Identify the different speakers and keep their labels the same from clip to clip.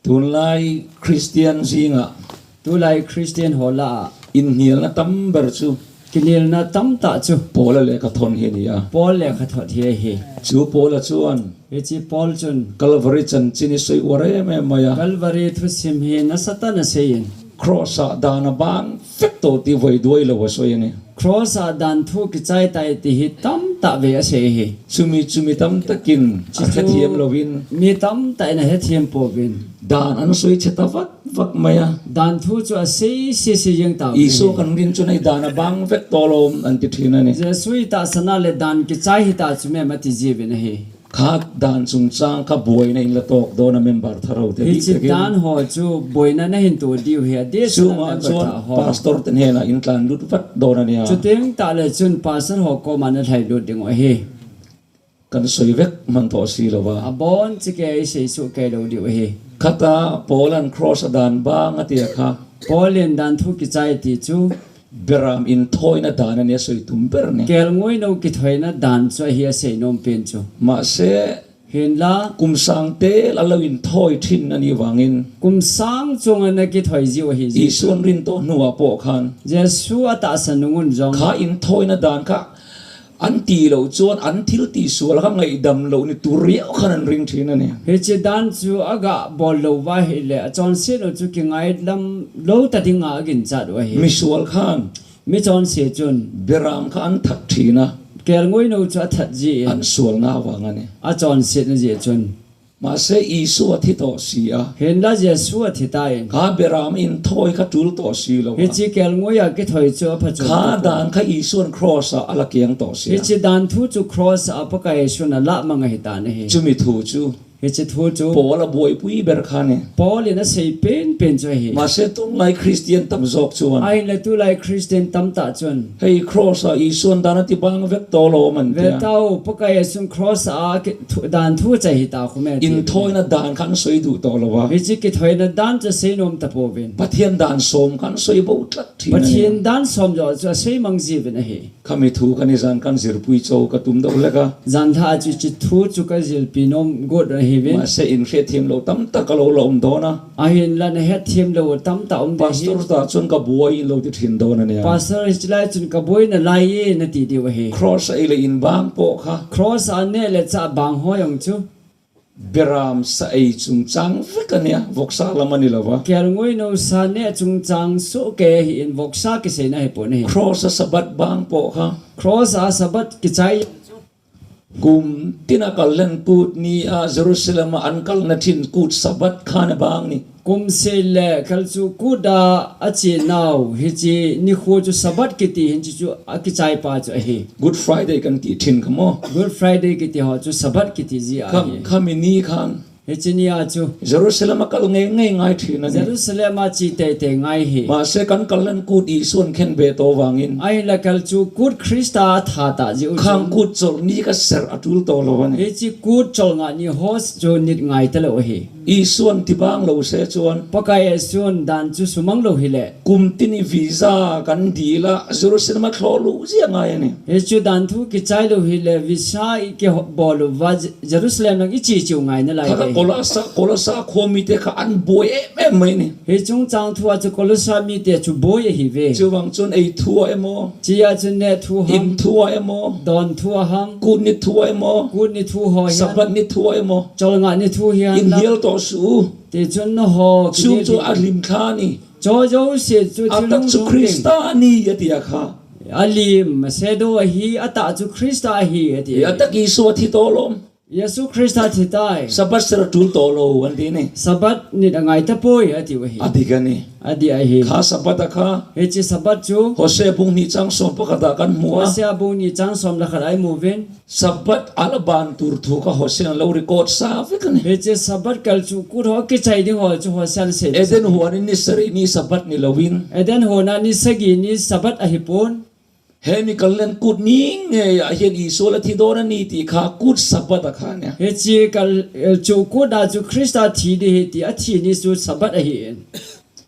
Speaker 1: Tunlai Kristian zingah.
Speaker 2: Tulai Kristian haw la ah.
Speaker 1: Inhnialna tam ber chu.
Speaker 2: Kinilna tam tah chu.
Speaker 1: Paula lehkha thawn hi a ni a.
Speaker 2: Paul lehkha thawt hi a hi.
Speaker 1: Chu Paula chuan.
Speaker 2: Hi chi Paul chun.
Speaker 1: Kalvari chanchin i sawi uar em em mai a.
Speaker 2: Kalvari thusim hi nasa ta na seiin.
Speaker 1: Kraws ah dan a ban vek tawh tih vawi duai lo a sawi a ni.
Speaker 2: Kraws ah dan thu ki chai tai tih hi tam tah ve a sawi hi.
Speaker 1: Chumi chumi tam takin a hrethiam lovin.
Speaker 2: Mi tam tahin a hrethiam pawhin.
Speaker 1: Dan an sawi chhe ta vat vak mai a.
Speaker 2: Dan thu chu a sei si si yeng ta ve hi.
Speaker 1: Isua kan rin chuan hei dan a bang vek tawh lo an ti thin a ni.
Speaker 2: Jesuh i tah sana le dan ki chai hi tah chu mem a ti zip in a hi.
Speaker 1: Kha dan chungchang kha buaina in la tawk dawn a member thar ho te
Speaker 2: Hi
Speaker 1: bik
Speaker 2: chi
Speaker 1: takin.
Speaker 2: dan haw chu buaina na hin tur diu hi a de sana
Speaker 1: Chungah
Speaker 2: member
Speaker 1: chuan
Speaker 2: thah haw.
Speaker 1: Pastor te hnenah in tlan lut vat dawn a nia.
Speaker 2: Chuting tah le chun pastor haw kawm ah na thlai lut ding aw hi.
Speaker 1: Kan sawi vek hman tawh si lo va.
Speaker 2: A bawn chi ke i sei suh ke lo deuh hi.
Speaker 1: Khata Paul-a'n Kraws a dan bang a tia kha.
Speaker 2: Paul-in dan thu ki chai ti chu.
Speaker 1: Beram in thawina dan a nia sawi tum ber ni.
Speaker 2: Kel ngui no ki thawina dan chu a hi a sei nawm pen chu.
Speaker 1: Mahse.
Speaker 2: Hin la.
Speaker 1: Kum sang tel a lo in thawi thin a nih vangin.
Speaker 2: Kum sang chung a na ki thawi ziu a hi zi.
Speaker 1: Isuan rin tawh hnuah pawh khan.
Speaker 2: Jesuh a tahsa nungun zong.
Speaker 1: Kha in thawina dan kha An tih loh chuan an thil tih sual kha ngaihdam loh ni tur riau khan an ring thin a ni.
Speaker 2: Hi chi dan chu a gah bawl lo va hi le a chawn si lo chu ki ngai lam lo ta ding ah a gin chat wa hi.
Speaker 1: Misual khan.
Speaker 2: Mi chawn si cun.
Speaker 1: Biaram kha an that thin a.
Speaker 2: Kel ngui no chu a that zi in.
Speaker 1: An sual nga vang a ni.
Speaker 2: A chawn si na zi cun.
Speaker 1: Mahse Isua thi tawh si a.
Speaker 2: Hin la Jesua thi ta in.
Speaker 1: Kha beram in thawi kha tul tawh si lo a.
Speaker 2: Hi chi kel ngui ah ki thawi chu a pha chun
Speaker 1: Kha dan kha Isuan kraws ah a la kiang tawh si
Speaker 2: Hi
Speaker 1: a.
Speaker 2: chi dan thu chu kraws ah paka Isuan a lah mang a hi ta na hi.
Speaker 1: Chumi thu chu.
Speaker 2: Hi chi thu chu.
Speaker 1: Paul a buaipui ber kha ni.
Speaker 2: Paul in a sei pen pen chu a hi.
Speaker 1: Mahse tunlai Kristian tam zawk chuan.
Speaker 2: A in le tulai Kristian tam tah chuan.
Speaker 1: Hei kraws ah Isuan dan a ti bang vek tawh lo awm an
Speaker 2: Ve
Speaker 1: tia.
Speaker 2: tau paka Isuan kraws ah dan thu chai hi ta khume ti.
Speaker 1: Inthawina dan kha an sawi duh tawh lo a.
Speaker 2: Hi chi ki thawina dan chu sei nuam ta pawh vin.
Speaker 1: Pathian dan sawm kha an sawi bo tlat thin a ni.
Speaker 2: Pathian dan sawm zawh chu a sei mang zi vin a hi.
Speaker 1: Khami thu kha nizan kan zirpui cho ka tum deuh hlek a.
Speaker 2: Zan thla ah cu chi thu cu ka zilpi nawm gut a hi vin.
Speaker 1: Mahse in hriatthiam lo tam tak a lo la awm dawn a.
Speaker 2: A hin la na hriatthiam lo tam tak um ding hi.
Speaker 1: Pastor ta cun ka buai in lo ti thin dawn a nia.
Speaker 2: Pastor hi chulai cun ka buai na lai i na ti deuh a hi.
Speaker 1: Cross a ei le inn bang pawh kha.
Speaker 2: Cross a neh le cah bang hawi ong cu.
Speaker 1: Beram sa ei chungchang vek a nia, vawksa lam a ni lo va.
Speaker 2: Kel ngui no sa neh chungchang suh ke hi in vawksa ki sei na hi pawh na hi.
Speaker 1: Cross a Sabbath bang pawh kha.
Speaker 2: Cross a Sabbath ki chai.
Speaker 1: Kum tina kal len kut ni a Jerusalem a an kalna thin kut Sabbath khan a bang ni.
Speaker 2: Kum se le kal cu kut ah a ci nau hi ci nikhua cu Sabbath ki ti hin cu a ki chai pa cu a hi.
Speaker 1: Good Friday kan ti thin kha maw?
Speaker 2: Good Friday ki ti ho cu Sabbath ki ti zi a hi.
Speaker 1: Khami ni khan
Speaker 2: Hi ci ni ah cu.
Speaker 1: Jerusalem a kal ngei ngei ngai thin a ni.
Speaker 2: Jerusalem ah ci te te ngai hi.
Speaker 1: Mahse kan kal len kut Isuan khen ve to wangin.
Speaker 2: Ai la kal cu kut Krista tha ta ji u.
Speaker 1: Khang kut chol ni ka ser a tul to lo ani.
Speaker 2: Hi ci kut chol nga ni hos cu nit ngai te lo hi.
Speaker 1: Isuan tibang lo se chuan.
Speaker 2: Pakai sun dan cu sumang lo hi le.
Speaker 1: Kum tini visa kan dil a, Jerusalem a thlawh luh ziah ngai a ni.
Speaker 2: Hi cu dan thu ki chai lo hi le visa i ki bol va Jerusalem lang i chi chiu ngai na lai
Speaker 1: Kha
Speaker 2: te.
Speaker 1: Kolasa Kolasa khua mi te kha an buai em em mai ni.
Speaker 2: Hi chung chang thu ah cu Kolosa mi te cu buai a hi ve.
Speaker 1: Chuvang chuan ei thu ah emaw.
Speaker 2: Chi ah cun ne thu hang.
Speaker 1: In thu ah emaw.
Speaker 2: Don thu ah hang.
Speaker 1: Kut ni thu ah emaw.
Speaker 2: Kut ni thu ho hian.
Speaker 1: Sabbath ni thu ah emaw.
Speaker 2: Chawlngah ni thu hian.
Speaker 1: In hnial tawh suh u.
Speaker 2: Ti cun na haw
Speaker 1: Chung cu a hlim thla ni.
Speaker 2: Chaw jo se cu
Speaker 1: A tak cu Krista ni a ti a kha.
Speaker 2: A lim se do hi a ta cu Krista hi a ti.
Speaker 1: A tak Isua thi to lom.
Speaker 2: Jesuh Krista thi tai.
Speaker 1: Sabbath ser tul to lo an ti ni.
Speaker 2: Sabbath ni a ngai ta poi a ti hi.
Speaker 1: A dik ani.
Speaker 2: A di a hi.
Speaker 1: Kha Sabbath a kha.
Speaker 2: Hi chi Sabbath cu.
Speaker 1: Hosea bung ni chang som pakhat ah kan hmu a.
Speaker 2: Hosea bung ni chang som la khat ai mu vin.
Speaker 1: Sabbath ala ban tur thu kha Hosea lo record sa vek ani.
Speaker 2: Hi chi Sabbath kal chu kut ho ki chai ding ho chu Hosea se.
Speaker 1: Eden huan in ni sarih ni Sabbath ni loin.
Speaker 2: Eden huan ah ni sagi ni Sabbath a hi pun.
Speaker 1: He mi kal len kut ni ngei ah hian Isua la thi dawn a ni tih kha kut Sabbath a kha ania.
Speaker 2: Hi chi kal chu kut ah chu Krista thi di hi ti a thi ni chu Sabbath a hi in.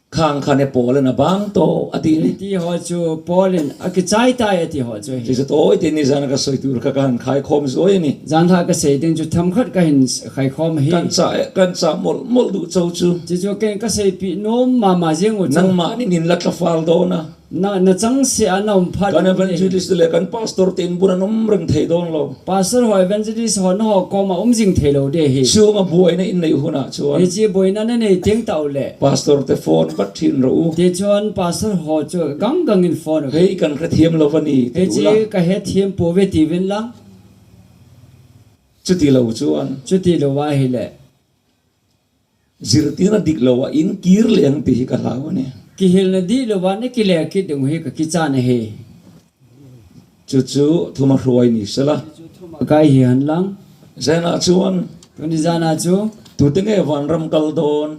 Speaker 1: Khang khan e Paul-in a bang tawh a ti ni.
Speaker 2: Ti haw chu Paul-in a ki chai tai a ti haw chu hi.
Speaker 1: Chu tawi te nizan ka sawi tur kha ka han khai khawm zuai a ni.
Speaker 2: Zan hla ka sei ding chu tham khat ka hin khai khawm hi.
Speaker 1: Kan chah e, kan chah mawlh mawlh duh cho chu.
Speaker 2: Chu chu keng ka sei pih nuam ma ma zing u chu.
Speaker 1: Nangmah nin in la tla fal dawn a.
Speaker 2: Na na chang se a na um phat
Speaker 1: Kan
Speaker 2: um te hi.
Speaker 1: evangelist leh kan pastor te in bun an awm reng thei dawn lo.
Speaker 2: Pastor ho evangelist ho na ho kawm a um zing thei lo de hi.
Speaker 1: Chhunga buaina in neih hunah chuan.
Speaker 2: Hi chi buaina na nei teng tau le.
Speaker 1: Pastor te phone vat thin rawh u.
Speaker 2: Ti chuan pastor ho chu gang gang in phone u.
Speaker 1: Hei kan hrethiam lo va ni ti
Speaker 2: Hei
Speaker 1: u la.
Speaker 2: chi ka he thiam pu ve ti vin la.
Speaker 1: Chuti lo chuan.
Speaker 2: Chuti lo a hi le.
Speaker 1: Zirtirna dik lo ah in kir leh ang tih hi ka hlau a ni.
Speaker 2: Ki hilna dih lo ah na ki leh ki ding hi ka ki chan a hi.
Speaker 1: Chu chu thuma hruai ni sela.
Speaker 2: Chu chu thuma kai hi han lang.
Speaker 1: Zanah chuan.
Speaker 2: Tuni zanah chu.
Speaker 1: Tute nge vanram kal dawn?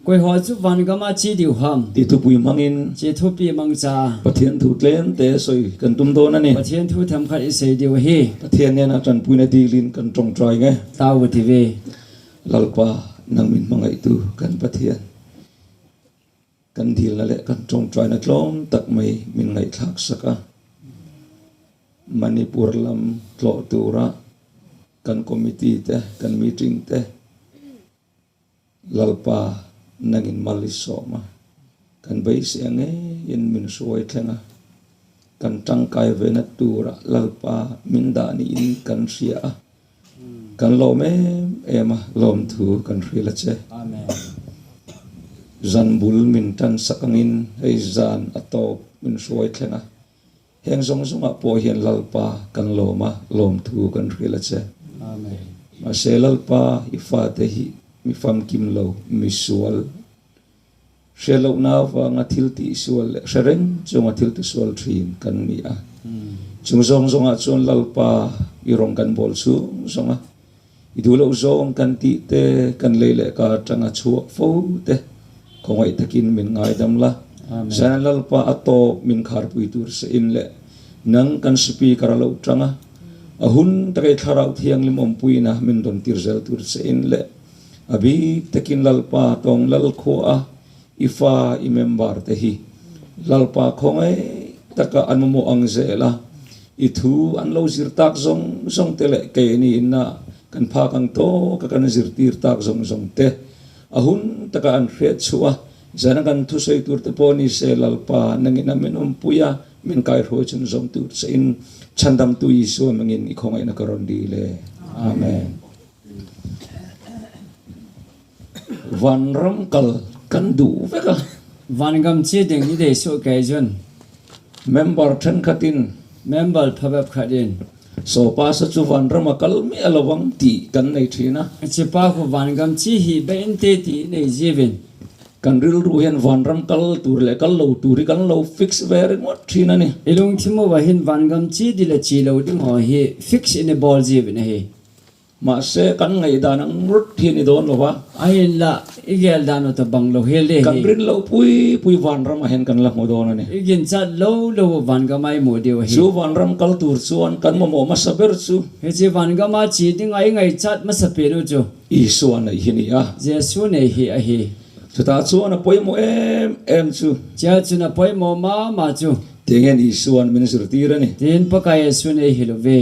Speaker 2: Koi haw chu vangam ah chi diu ham.
Speaker 1: Ti thupui hmangin.
Speaker 2: Chi thupi mang ca.
Speaker 1: Pathian thu tlem te sawi kan tum dawn a ni.
Speaker 2: Pathian thu tham khat i sei diu hi.
Speaker 1: Pathian nena tanpuina dilin kan tawngtai nge.
Speaker 2: Tau ti ve.
Speaker 1: Lalpa, nang min hmangaihtu kan Pathian, kan dilna leh kan tawngtaina tlawm tak mai min ngaihthlak sak a. Manipur lam tlawh tura kan committee te, kan meeting te Lalpa nangin mal i sawm a, kan beisei ang ngeiin min hruai thleng a, kan tangkai vena tura Lalpa min dah niin kan hria a. Kan lawm em em a, lawmthu kan hril a che. Zan bul min tan sak angin hei zan a tawp min hruai thleng a, heng zawng zawngah pawh hian Lalpa kan lawm a, lawmthu kan hril a che. Mahse Lalpa i fate hi mi famkim lo, mi sual, hre lohna avanga thil tihsual leh hre reng chunga thil tisual thin kan ni a. Chung zawng zawngah chuan Lalpa i rawng kan bawl chhung zawng a, i duh loh zawng kan tih te, kan lei leh ka atanga chhuak fo te khawngaih takin min ngaidam la. Zan Lalpa a tawp min kharpui tur se in leh nang kan speaker a lo tang a, a hun taka i thlarau thianghlim awmpuina min rawn tir zel tur se in leh A bik takin Lalpa tawng lal khua a i fa i member te hi Lalpa khawngaih taka an mamawh ang zel a, i thu an lo zir tak zawng zawng te leh keini inna kan phak ang tawka kan zirtir tak zawng zawng te a hun taka an hriat chhuah a, zan a kan thusawi tur te pawh ni se Lalpa nangin a min awmpui a, min kaihruai chun zawm tur che in Chhandamtu Isua mangin i khawngaihna ka rawn dil e. Amen. Vanram kal kan duh vek a.
Speaker 2: Vangam chi ding i dei suh kei zun.
Speaker 1: Member thenkhatin.
Speaker 2: Member phabep khatin.
Speaker 1: Saw pa sa chu vanram a kal miah lo ang tih kan nei thin a.
Speaker 2: Chi pa khu vangam chi hi bein te tih nei zivin.
Speaker 1: Kan rilru hian vanram kal tur leh kal lo tur hi kan lo fix ve ringawt thin a ni.
Speaker 2: I lungthimu va hin vangam chi di le chi lo ding haw hi fix in i bawl zivin a hi.
Speaker 1: Mahse, kan ngaihdan ang rawt hi a ni dawn lo va.
Speaker 2: A in la i gel dan aw ta bang lo hel de
Speaker 1: Kan
Speaker 2: hi.
Speaker 1: rin loh pui pui vanram ah hian kan la hmu dawn a ni.
Speaker 2: I gin chat lo lo aw vangam ai hmuh deuh a hi.
Speaker 1: Chu vanram kal tur chuan kan mamawh hmasa ber chu.
Speaker 2: Hi chi vangam ah chi ding ah i ngaih chat hmasa pen u chu.
Speaker 1: Isua neih hi ni a.
Speaker 2: Jesuh neih hi a hi.
Speaker 1: Chutah chuan a pawimawh em em chu.
Speaker 2: Chia chun a pawimawh ma ma chu.
Speaker 1: Tinge Isua'n min zirtir a ni.
Speaker 2: Tin paka Jesuh neih hi lo ve.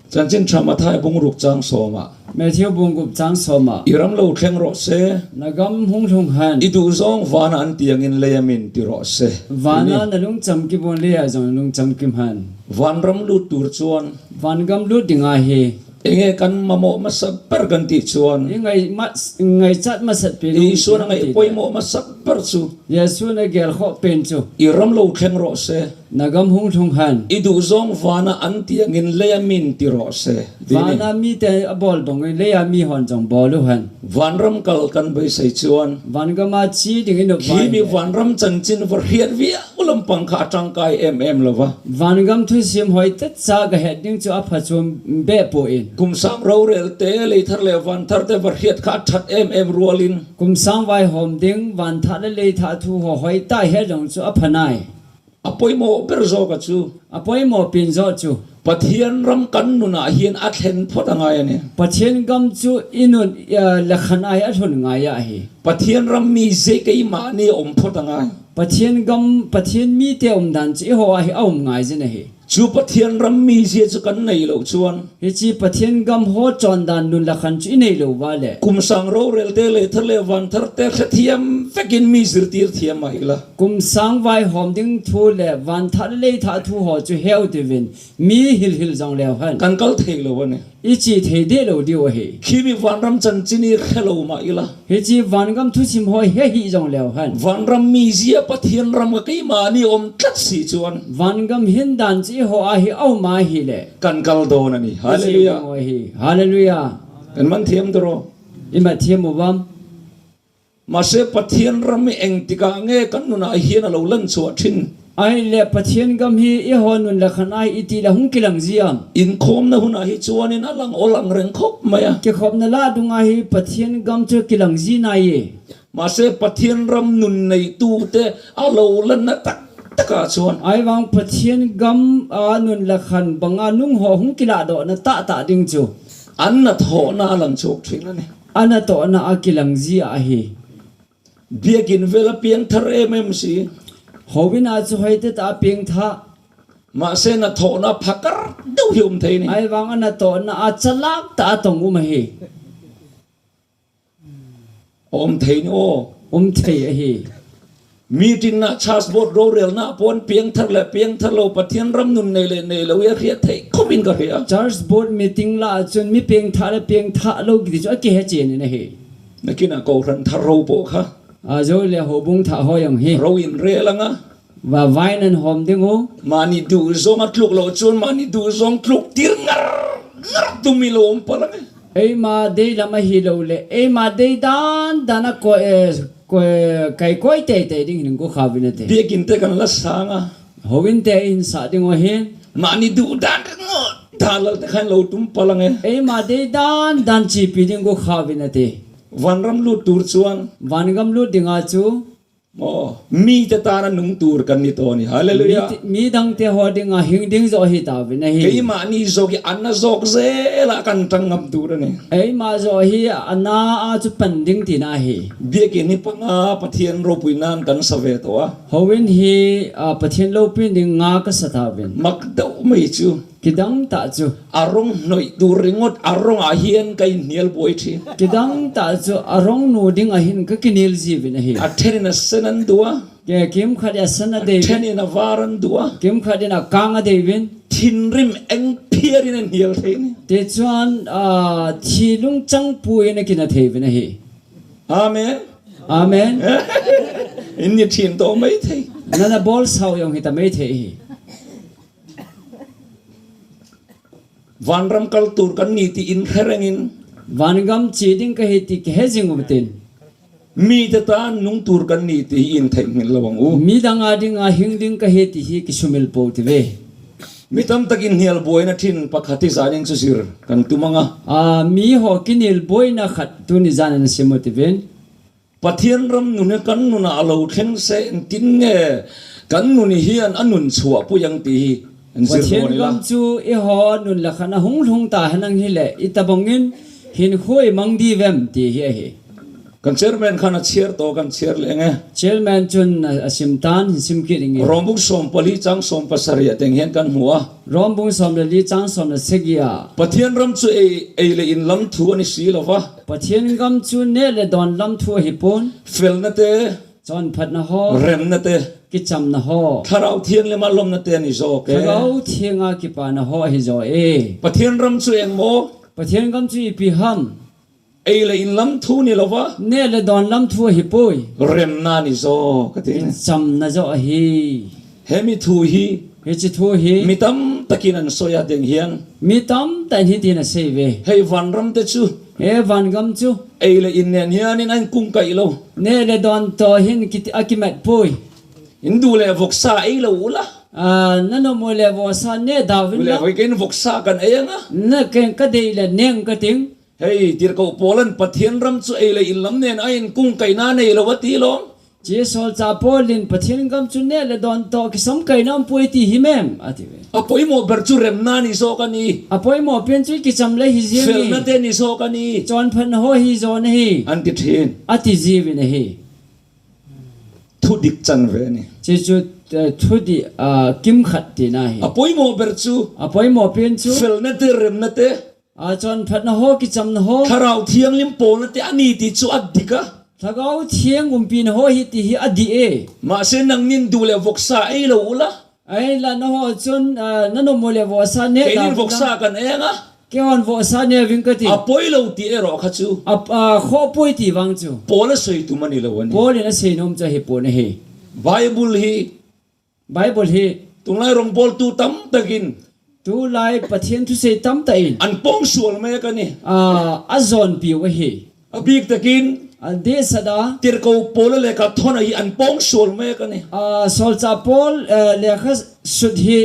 Speaker 1: Chanchin tha Mathai bungruk chang sawmah.
Speaker 2: Matthew bungruk chang sawmah.
Speaker 1: I ram lo thleng rawh se.
Speaker 2: Na gam hung hlung han.
Speaker 1: I duh zawng vana an tiangin lei a min ti rawh se.
Speaker 2: Vana na lungcham ki bun lei ah zawng na lungcham kim han.
Speaker 1: Vanram lut tur chuan.
Speaker 2: Van gam lut dingah hi.
Speaker 1: Enge kan mamawh hmasa ber kan tih chuan.
Speaker 2: I ngaihchat hmasat pi lung.
Speaker 1: Isuan a ngaih pawimawh hmasa ber chu.
Speaker 2: Jesuh na gel khawh pen cu.
Speaker 1: I ram lo thleng rawh se.
Speaker 2: Na gam hung thlung han.
Speaker 1: I duh zawng vana an ti angin lei a min ti rawh se, ti ni.
Speaker 2: Vana mi te a bawl bang in lei ah mi hawn zong bawl u han.
Speaker 1: Vanram kal kan beisei chuan.
Speaker 2: Vangam ah chi ding in up vai
Speaker 1: Khi mi
Speaker 2: le.
Speaker 1: vanram chanchin va hriat viau lampang kha a tangkai em em lo va.
Speaker 2: Vangam thusim hawi tet cha ka het ding chu a pha chum beh pawh in.
Speaker 1: Kum sang rorel te, lei thar leh van thar te va hriat kha a that em em rual in.
Speaker 2: Kum sang vai hawm ding, van thah le lei thah thu haw hawi ta he zong chu a pha nai.
Speaker 1: A pawimawh ber zawk a chu.
Speaker 2: A pawimawh pin zawh chu.
Speaker 1: Pathian ram kan nunah hian a thlen phawt a ngai a ni.
Speaker 2: Pathian gam chu i nun lakhan ai a hlun ngai ah hi.
Speaker 1: Pathian ram mi zei keimahni a awm phawt a ngai.
Speaker 2: Pathian gam, Pathian mite awm dan chu i haw ah hi a awm ngai zin a hi.
Speaker 1: Chu Pathian ram mizia chu kan nei loh chuan.
Speaker 2: Hi chi Pathian gam haw chawn dan nun lakhan chu i nei lo va le.
Speaker 1: Kum sang rorel te, lei thar leh van thar te hrethiam vekin mi zirtir thiam mah ila.
Speaker 2: Kum sang vai hawm ding thu le van thah le lei thah thu haw chu heu tivin mi hil hil zong leo han.
Speaker 1: Kan kal thei lo a ni.
Speaker 2: I chi thei deh lo deuh a hi.
Speaker 1: Khi mi vanram chanchin i hre lo mah ila.
Speaker 2: Hi chi vangam thu chim hawi he hi zong leo han.
Speaker 1: Vanram mi zia Pathian ram ka keimahni awm tlat si chuan.
Speaker 2: Vangam hin dan chi ho a hi au ma hi le.
Speaker 1: Kan kal dawn a ni. Hallelujah.
Speaker 2: Hallelujah.
Speaker 1: Kan man thiam tawh.
Speaker 2: I ma thiam u bam.
Speaker 1: Mahse Pathian ram hi engtikah nge kan nunah hian a lo lan chhuah thin?
Speaker 2: Ai le Pathian gam hi i haw nun la khan ai i ti la hung kilang ziam.
Speaker 1: Inkhawmna hunah hi chuanin a lang awl ang reng khawp mai a.
Speaker 2: Ke khawpna la dunga hi Pathian gam chu kilang zi na ye.
Speaker 1: Mahse Pathian ram nun neitute a lo lanna tak takah chuan.
Speaker 2: Ai wang Pathian gam a nun la khan banga nung haw hung kila do na ta ta ding chu.
Speaker 1: An na thaw na lang chuk thin a ni.
Speaker 2: Ana to na a kilang zi a hi.
Speaker 1: Biakin vela piang thar em em si.
Speaker 2: Howina chu hoite ta piang tha.
Speaker 1: Mahse na thaw na phakar deuh hi um thei ni.
Speaker 2: Ai wang ana to na a chalak ta tong um hi.
Speaker 1: Om thei ni o.
Speaker 2: Um thei a hi.
Speaker 1: Meeting na church board ro rel na pon piang thar le piang thar lo Pathian ram nun nei le nei lo ya hriat thei khopin ka hria.
Speaker 2: Church board meeting la chun mi piang tha le piang tha lo gi chu a ke he chen ni hi.
Speaker 1: Nakina ko ran thar ro po kha.
Speaker 2: A zo le ho bung tha ho yang hi.
Speaker 1: Ro in re langa.
Speaker 2: Wa vain an hom ding u.
Speaker 1: Mani du zong a tluk lo chun mani du zong tluk tir ngar ngar tu mi lo om palang.
Speaker 2: Ei ma dei lama hi lo le ei ma dei dan dana ko e ko kai koi te te ding hin ko khawin te.
Speaker 1: Biakin te kan la sanga.
Speaker 2: Howin te in sa ding o hin.
Speaker 1: Mani du dan ngo dalal te khan lo tum palang e.
Speaker 2: Ei ma dei dan dan chi pi ding ko khawin te.
Speaker 1: Vanram lu tur chuan.
Speaker 2: Vangam lu dinga chu.
Speaker 1: Oh, mi te ta na nung tur kan ni to ni. Hallelujah.
Speaker 2: Mi dang te ho ding a hing ding zo hi ta vi na hi.
Speaker 1: Kei ma ni zo ki anna zok ze la kan tang ngam tur ani.
Speaker 2: Ei ma zo hi anna a chu pan ding ti na hi.
Speaker 1: Biakin ni panga Pathian ro pui nan kan save to a.
Speaker 2: Howin hi Pathian lo pin ding nga ka sa ta vin.
Speaker 1: Mak deuh mai chu.
Speaker 2: Kidang ta chu.
Speaker 1: Arong noi tur ringot arong a hian kai nial boi thi.
Speaker 2: Kidang ta chu arong nu ding a hin ka kinil ji vin a hi.
Speaker 1: A thenin a senan dua.
Speaker 2: Ke kim khat a sana de.
Speaker 1: Thenin a varan dua.
Speaker 2: Kim khat in a kanga de vin.
Speaker 1: Thin rim eng phiarin an hial thei ni.
Speaker 2: Te chuan thi lung chang pu in a kina thei vin a hi.
Speaker 1: Amen.
Speaker 2: Amen.
Speaker 1: In ni thin to mai thei.
Speaker 2: Nana bol sau yong hi ta mai thei hi.
Speaker 1: Vanram kal tur kan ni ti in kherengin.
Speaker 2: Vangam chi ding ka hi ti ke hejing umtin.
Speaker 1: Mi te ta nung tur kan ni ti in thei ngin lawang u.
Speaker 2: Mi dang a ding a hing ding ka hi ti hi ki sumil po ti ve.
Speaker 1: Mi tam takin hial boi na thin pakhati zanin chu sir kan tumanga.
Speaker 2: A mi ho kinil boi na khat tu ni zanin simotivin.
Speaker 1: Pathian ram nun kan nuna alo thleng se tin nge kan nun hian anun chua pu yang ti hi.
Speaker 2: Pathian gam chu i ho nun la khana hung hung ta hanang hi le itabongin hin khoi mang di vem ti hi hi.
Speaker 1: Kan chairman khana chair to kan chair le nge.
Speaker 2: Chairman chun asim tan hin sim ki ringi.
Speaker 1: Rombung som pali chang som pasaria teng hian kan huwa.
Speaker 2: Rombung som le li chang som le segia.
Speaker 1: Pathian ram chu ei ei le in lam thu ani si lova.
Speaker 2: Pathian gam chu ne le don lam thu hi pon.
Speaker 1: Fel na te.
Speaker 2: Chon phat na ho.
Speaker 1: Rem na te.
Speaker 2: Ki cham na ho.
Speaker 1: Tharau thiang le ma lom na te ni zo ke.
Speaker 2: Tharau thianga ki pa na ho hi zo e.
Speaker 1: Pathian ram chu eng mo.
Speaker 2: Pathian gam chu pi ham.
Speaker 1: Ei le in lam thu ni lova.
Speaker 2: Ne le don lam thu hi poi.
Speaker 1: Rem na ni zo ka ti.
Speaker 2: Cham na zo hi.
Speaker 1: Hemi thu hi.
Speaker 2: He chi thu hi.
Speaker 1: Mi tam takin an soya deng hian.
Speaker 2: Mi tam tan hi tin a sei ve.
Speaker 1: Hei van ram te chu.
Speaker 2: He van gam chu.
Speaker 1: Ei le in nen hian in an kung kai lo.
Speaker 2: Ne le don to hin ki akimat poi.
Speaker 1: In du le voksa ei lo ula.
Speaker 2: Nano mo le vosa ne davin
Speaker 1: la. Le voi ken voksa kan ei anga.
Speaker 2: Na ken ka dei le neng ka ting.
Speaker 1: Hei tir ko Poland Pathian ram chu ei le in lam nen ain kung kai na nei lo wati lo.
Speaker 2: Chi sol cha Paulin Pathian gam chu ne le don to ki sam kai nam pui ti hi mem ati ve.
Speaker 1: A pawimawh ber chu remna ni zawk a ni.
Speaker 2: A pawimawh pian chu ki cham le hi zir ni.
Speaker 1: Felna te ni zawk a ni.
Speaker 2: Chawn phan ho hi zawn hi.
Speaker 1: An ti thin.
Speaker 2: A ti zivin a hi.
Speaker 1: Thu dik chan ve a ni.
Speaker 2: Chi chu thu di kim khat ti na hi.
Speaker 1: A pawimawh ber chu.
Speaker 2: A pawimawh pian chu.
Speaker 1: Felna te remna te.
Speaker 2: A chawn phat na ho ki cham na ho.
Speaker 1: Thlarau Thianghlim pawlna te a ni tih chu a dik a.
Speaker 2: Thlarau Thiang umpi na ho hi ti hi a di e.
Speaker 1: Mahse nangnin duh leh vawksa ei lo ula.
Speaker 2: Ei la na ho cun na nawm le vawksa ne
Speaker 1: Keinin vawksa kan eng a.
Speaker 2: Ke hon vawksa ne ving ka ti.
Speaker 1: A pawi lo tih erawh kha chu.
Speaker 2: A khawh pawi ti vang chu.
Speaker 1: Pawl a sawi tum a ni lo a ni.
Speaker 2: Pawl in a sawi nawm chu hi pawn a hi.
Speaker 1: Bible hi.
Speaker 2: Bible hi.
Speaker 1: Tunlai rawngbawltu tam takin.
Speaker 2: Tulai Pathian thusei tam takin.
Speaker 1: An pawng sual mek a ni.
Speaker 2: A zawn piu a hi.
Speaker 1: A bik takin.
Speaker 2: An deh sat a.
Speaker 1: Tirhko Paula lehkha thawn hi an pawng sual mek a ni.
Speaker 2: Sawlcha Paul lehkha sut hi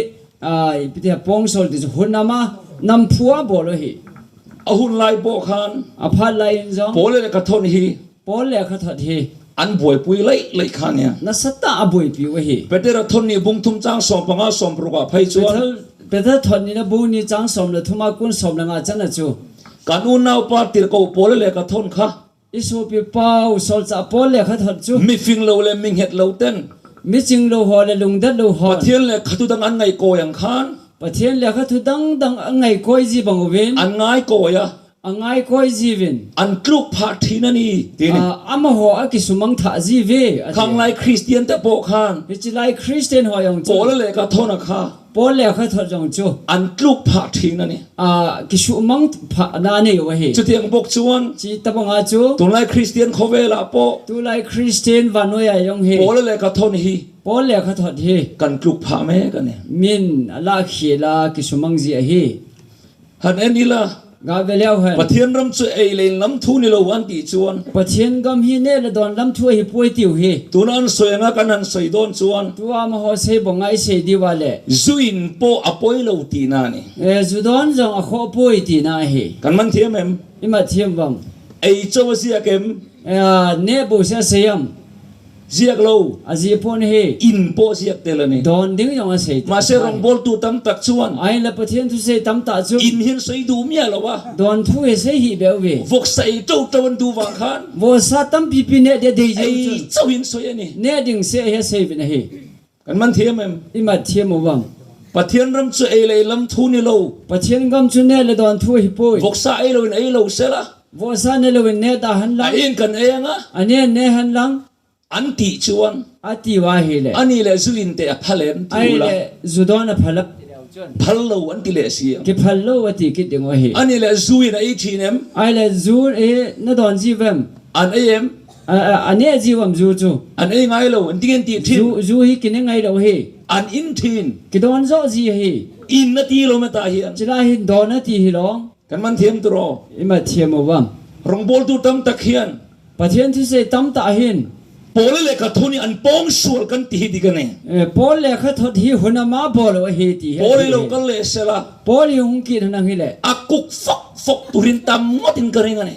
Speaker 2: pawng sual ti chu hun ama nam phua bawl a hi.
Speaker 1: A hun lai pawh khan.
Speaker 2: A phat lai in zong.
Speaker 1: Paula lehkha thawn hi.
Speaker 2: Paul lehkha thawt hi.
Speaker 1: An buaipui laih laih kha nia.
Speaker 2: Nasa ta a buaipi u hi.
Speaker 1: Petera thawn ni bung thum chang 15 60 ah phei chuan.
Speaker 2: Peter thawn ni na bung ni chang 13 ah kun 15 chan a chu.
Speaker 1: Kan unaupa tirhko Paula lehkha thawn kha.
Speaker 2: Isu pi pau sol cha Paul lehkha thawt chu.
Speaker 1: Mifing lo le minghet lo ten.
Speaker 2: Mi ching lo haw le lungdat lo haw.
Speaker 1: Pathian lehkha thu dang an ngaihkawi ang khan.
Speaker 2: Pathian lehkha thu dang dang an ngaihkawi zi bang uvin.
Speaker 1: An ngaikawi a.
Speaker 2: A ngaikawi zivin.
Speaker 1: An tluk phah thin a ni ti ni.
Speaker 2: Amahaw a ki sumang thah zi ve a ti.
Speaker 1: Khanglai Kristian te pawh khan.
Speaker 2: Hi chilai Kristian hawi ang chu.
Speaker 1: Paula lehkha thawn a kha.
Speaker 2: Paul lehkha thawt zong chu.
Speaker 1: An tluk phah thin a ni.
Speaker 2: A ki sumang phah na nei u hi.
Speaker 1: Chutiang bawk chuan.
Speaker 2: Chi tabanga chu.
Speaker 1: Tunlai Kristian khawvelah pawh.
Speaker 2: Tulai Kristian vanoia yong hi.
Speaker 1: Paula lehkha thawn hi.
Speaker 2: Paul lehkha thawt hi.
Speaker 1: Kan tluk phah mek a ni.
Speaker 2: Min a lah khila ki sumang zia hi.
Speaker 1: Han en ila.
Speaker 2: Ga ve leo hen.
Speaker 1: Pathian ram chu ei leh in lam thu ni lo an tih chuan.
Speaker 2: Pathian gam hi ne le dawn lam thu hi puai tiu hi.
Speaker 1: Tuna an sawi anga kan han sawi dawn chuan.
Speaker 2: Tu a mahaw sei bawng a i sei diu a le.
Speaker 1: Zu in pawh a pawi lo tihna a ni.
Speaker 2: E zu dawn zawng a khawh pawi tihna a hi.
Speaker 1: Kan man thiam em?
Speaker 2: I mat thiam vang.
Speaker 1: Ei cho a ziak em?
Speaker 2: E ne bo se a sei am.
Speaker 1: Ziak lo.
Speaker 2: A zi pawh ni hi.
Speaker 1: In pawh ziak tel a ni.
Speaker 2: Dawn ding zawng a sei tel.
Speaker 1: Mahse rawngbawltu tam tak chuan.
Speaker 2: Ai la Pathian thu sei tam tak chu.
Speaker 1: In hian sawi duh miah lo a.
Speaker 2: Dawn thu hi sei hi beuh ve.
Speaker 1: Vawksa ei to to an duh vang khan.
Speaker 2: Vawksa tam pi pi neh deh dei zeu chun.
Speaker 1: Ei chauh in sawi a ni.
Speaker 2: Neh ding se hi a sei ve na hi.
Speaker 1: Kan man thiam em?
Speaker 2: I mat thiam u vang.
Speaker 1: Pathian ram chu ei leh lam thu ni lo.
Speaker 2: Pathian gam chu neh le dawn thu hi pawi.
Speaker 1: Vawksa ei lo in ei lo se la.
Speaker 2: Vawksa ne lo in neh dah han lang.
Speaker 1: A in kan ei anga.
Speaker 2: A ne ne han lang.
Speaker 1: An tih chuan.
Speaker 2: A ti wa hi le.
Speaker 1: A ni le zu in teh a phal em ti u la.
Speaker 2: Ai le zu dawn a phal a ti leo chuan.
Speaker 1: Phal lo an ti leh si ang.
Speaker 2: Ki phal lo a ti kit ding wa hi.
Speaker 1: A ni le zu in a ei thin em?
Speaker 2: Ai le zu i na dawn zi vem.
Speaker 1: An ei em?
Speaker 2: A ne zi wam zu chu.
Speaker 1: An ei ngai lo an ti ngen ti thin.
Speaker 2: Zu zu hi ki ne ngai lo hi.
Speaker 1: An in thin.
Speaker 2: Ki dawn zawh zi hi.
Speaker 1: In na ti lo ma ta hian.
Speaker 2: Chila hin dawn a ti hi long.
Speaker 1: Kan man thiam tu ro.
Speaker 2: I ma thiam o wam.
Speaker 1: Rawngbawltu tam tak hian.
Speaker 2: Pathian thu sei tam ta hin.
Speaker 1: Paul lehkha thawt hi an pawng sual kan ti hi dik a ni.
Speaker 2: Paul lehkha thawt hi hun ama bawl lo hi ti hi.
Speaker 1: Paul i lo kal leh sela.
Speaker 2: Paul i hung ki thanang hi le.
Speaker 1: A kuk fok fok turin tam ngawtin ka ring a ni.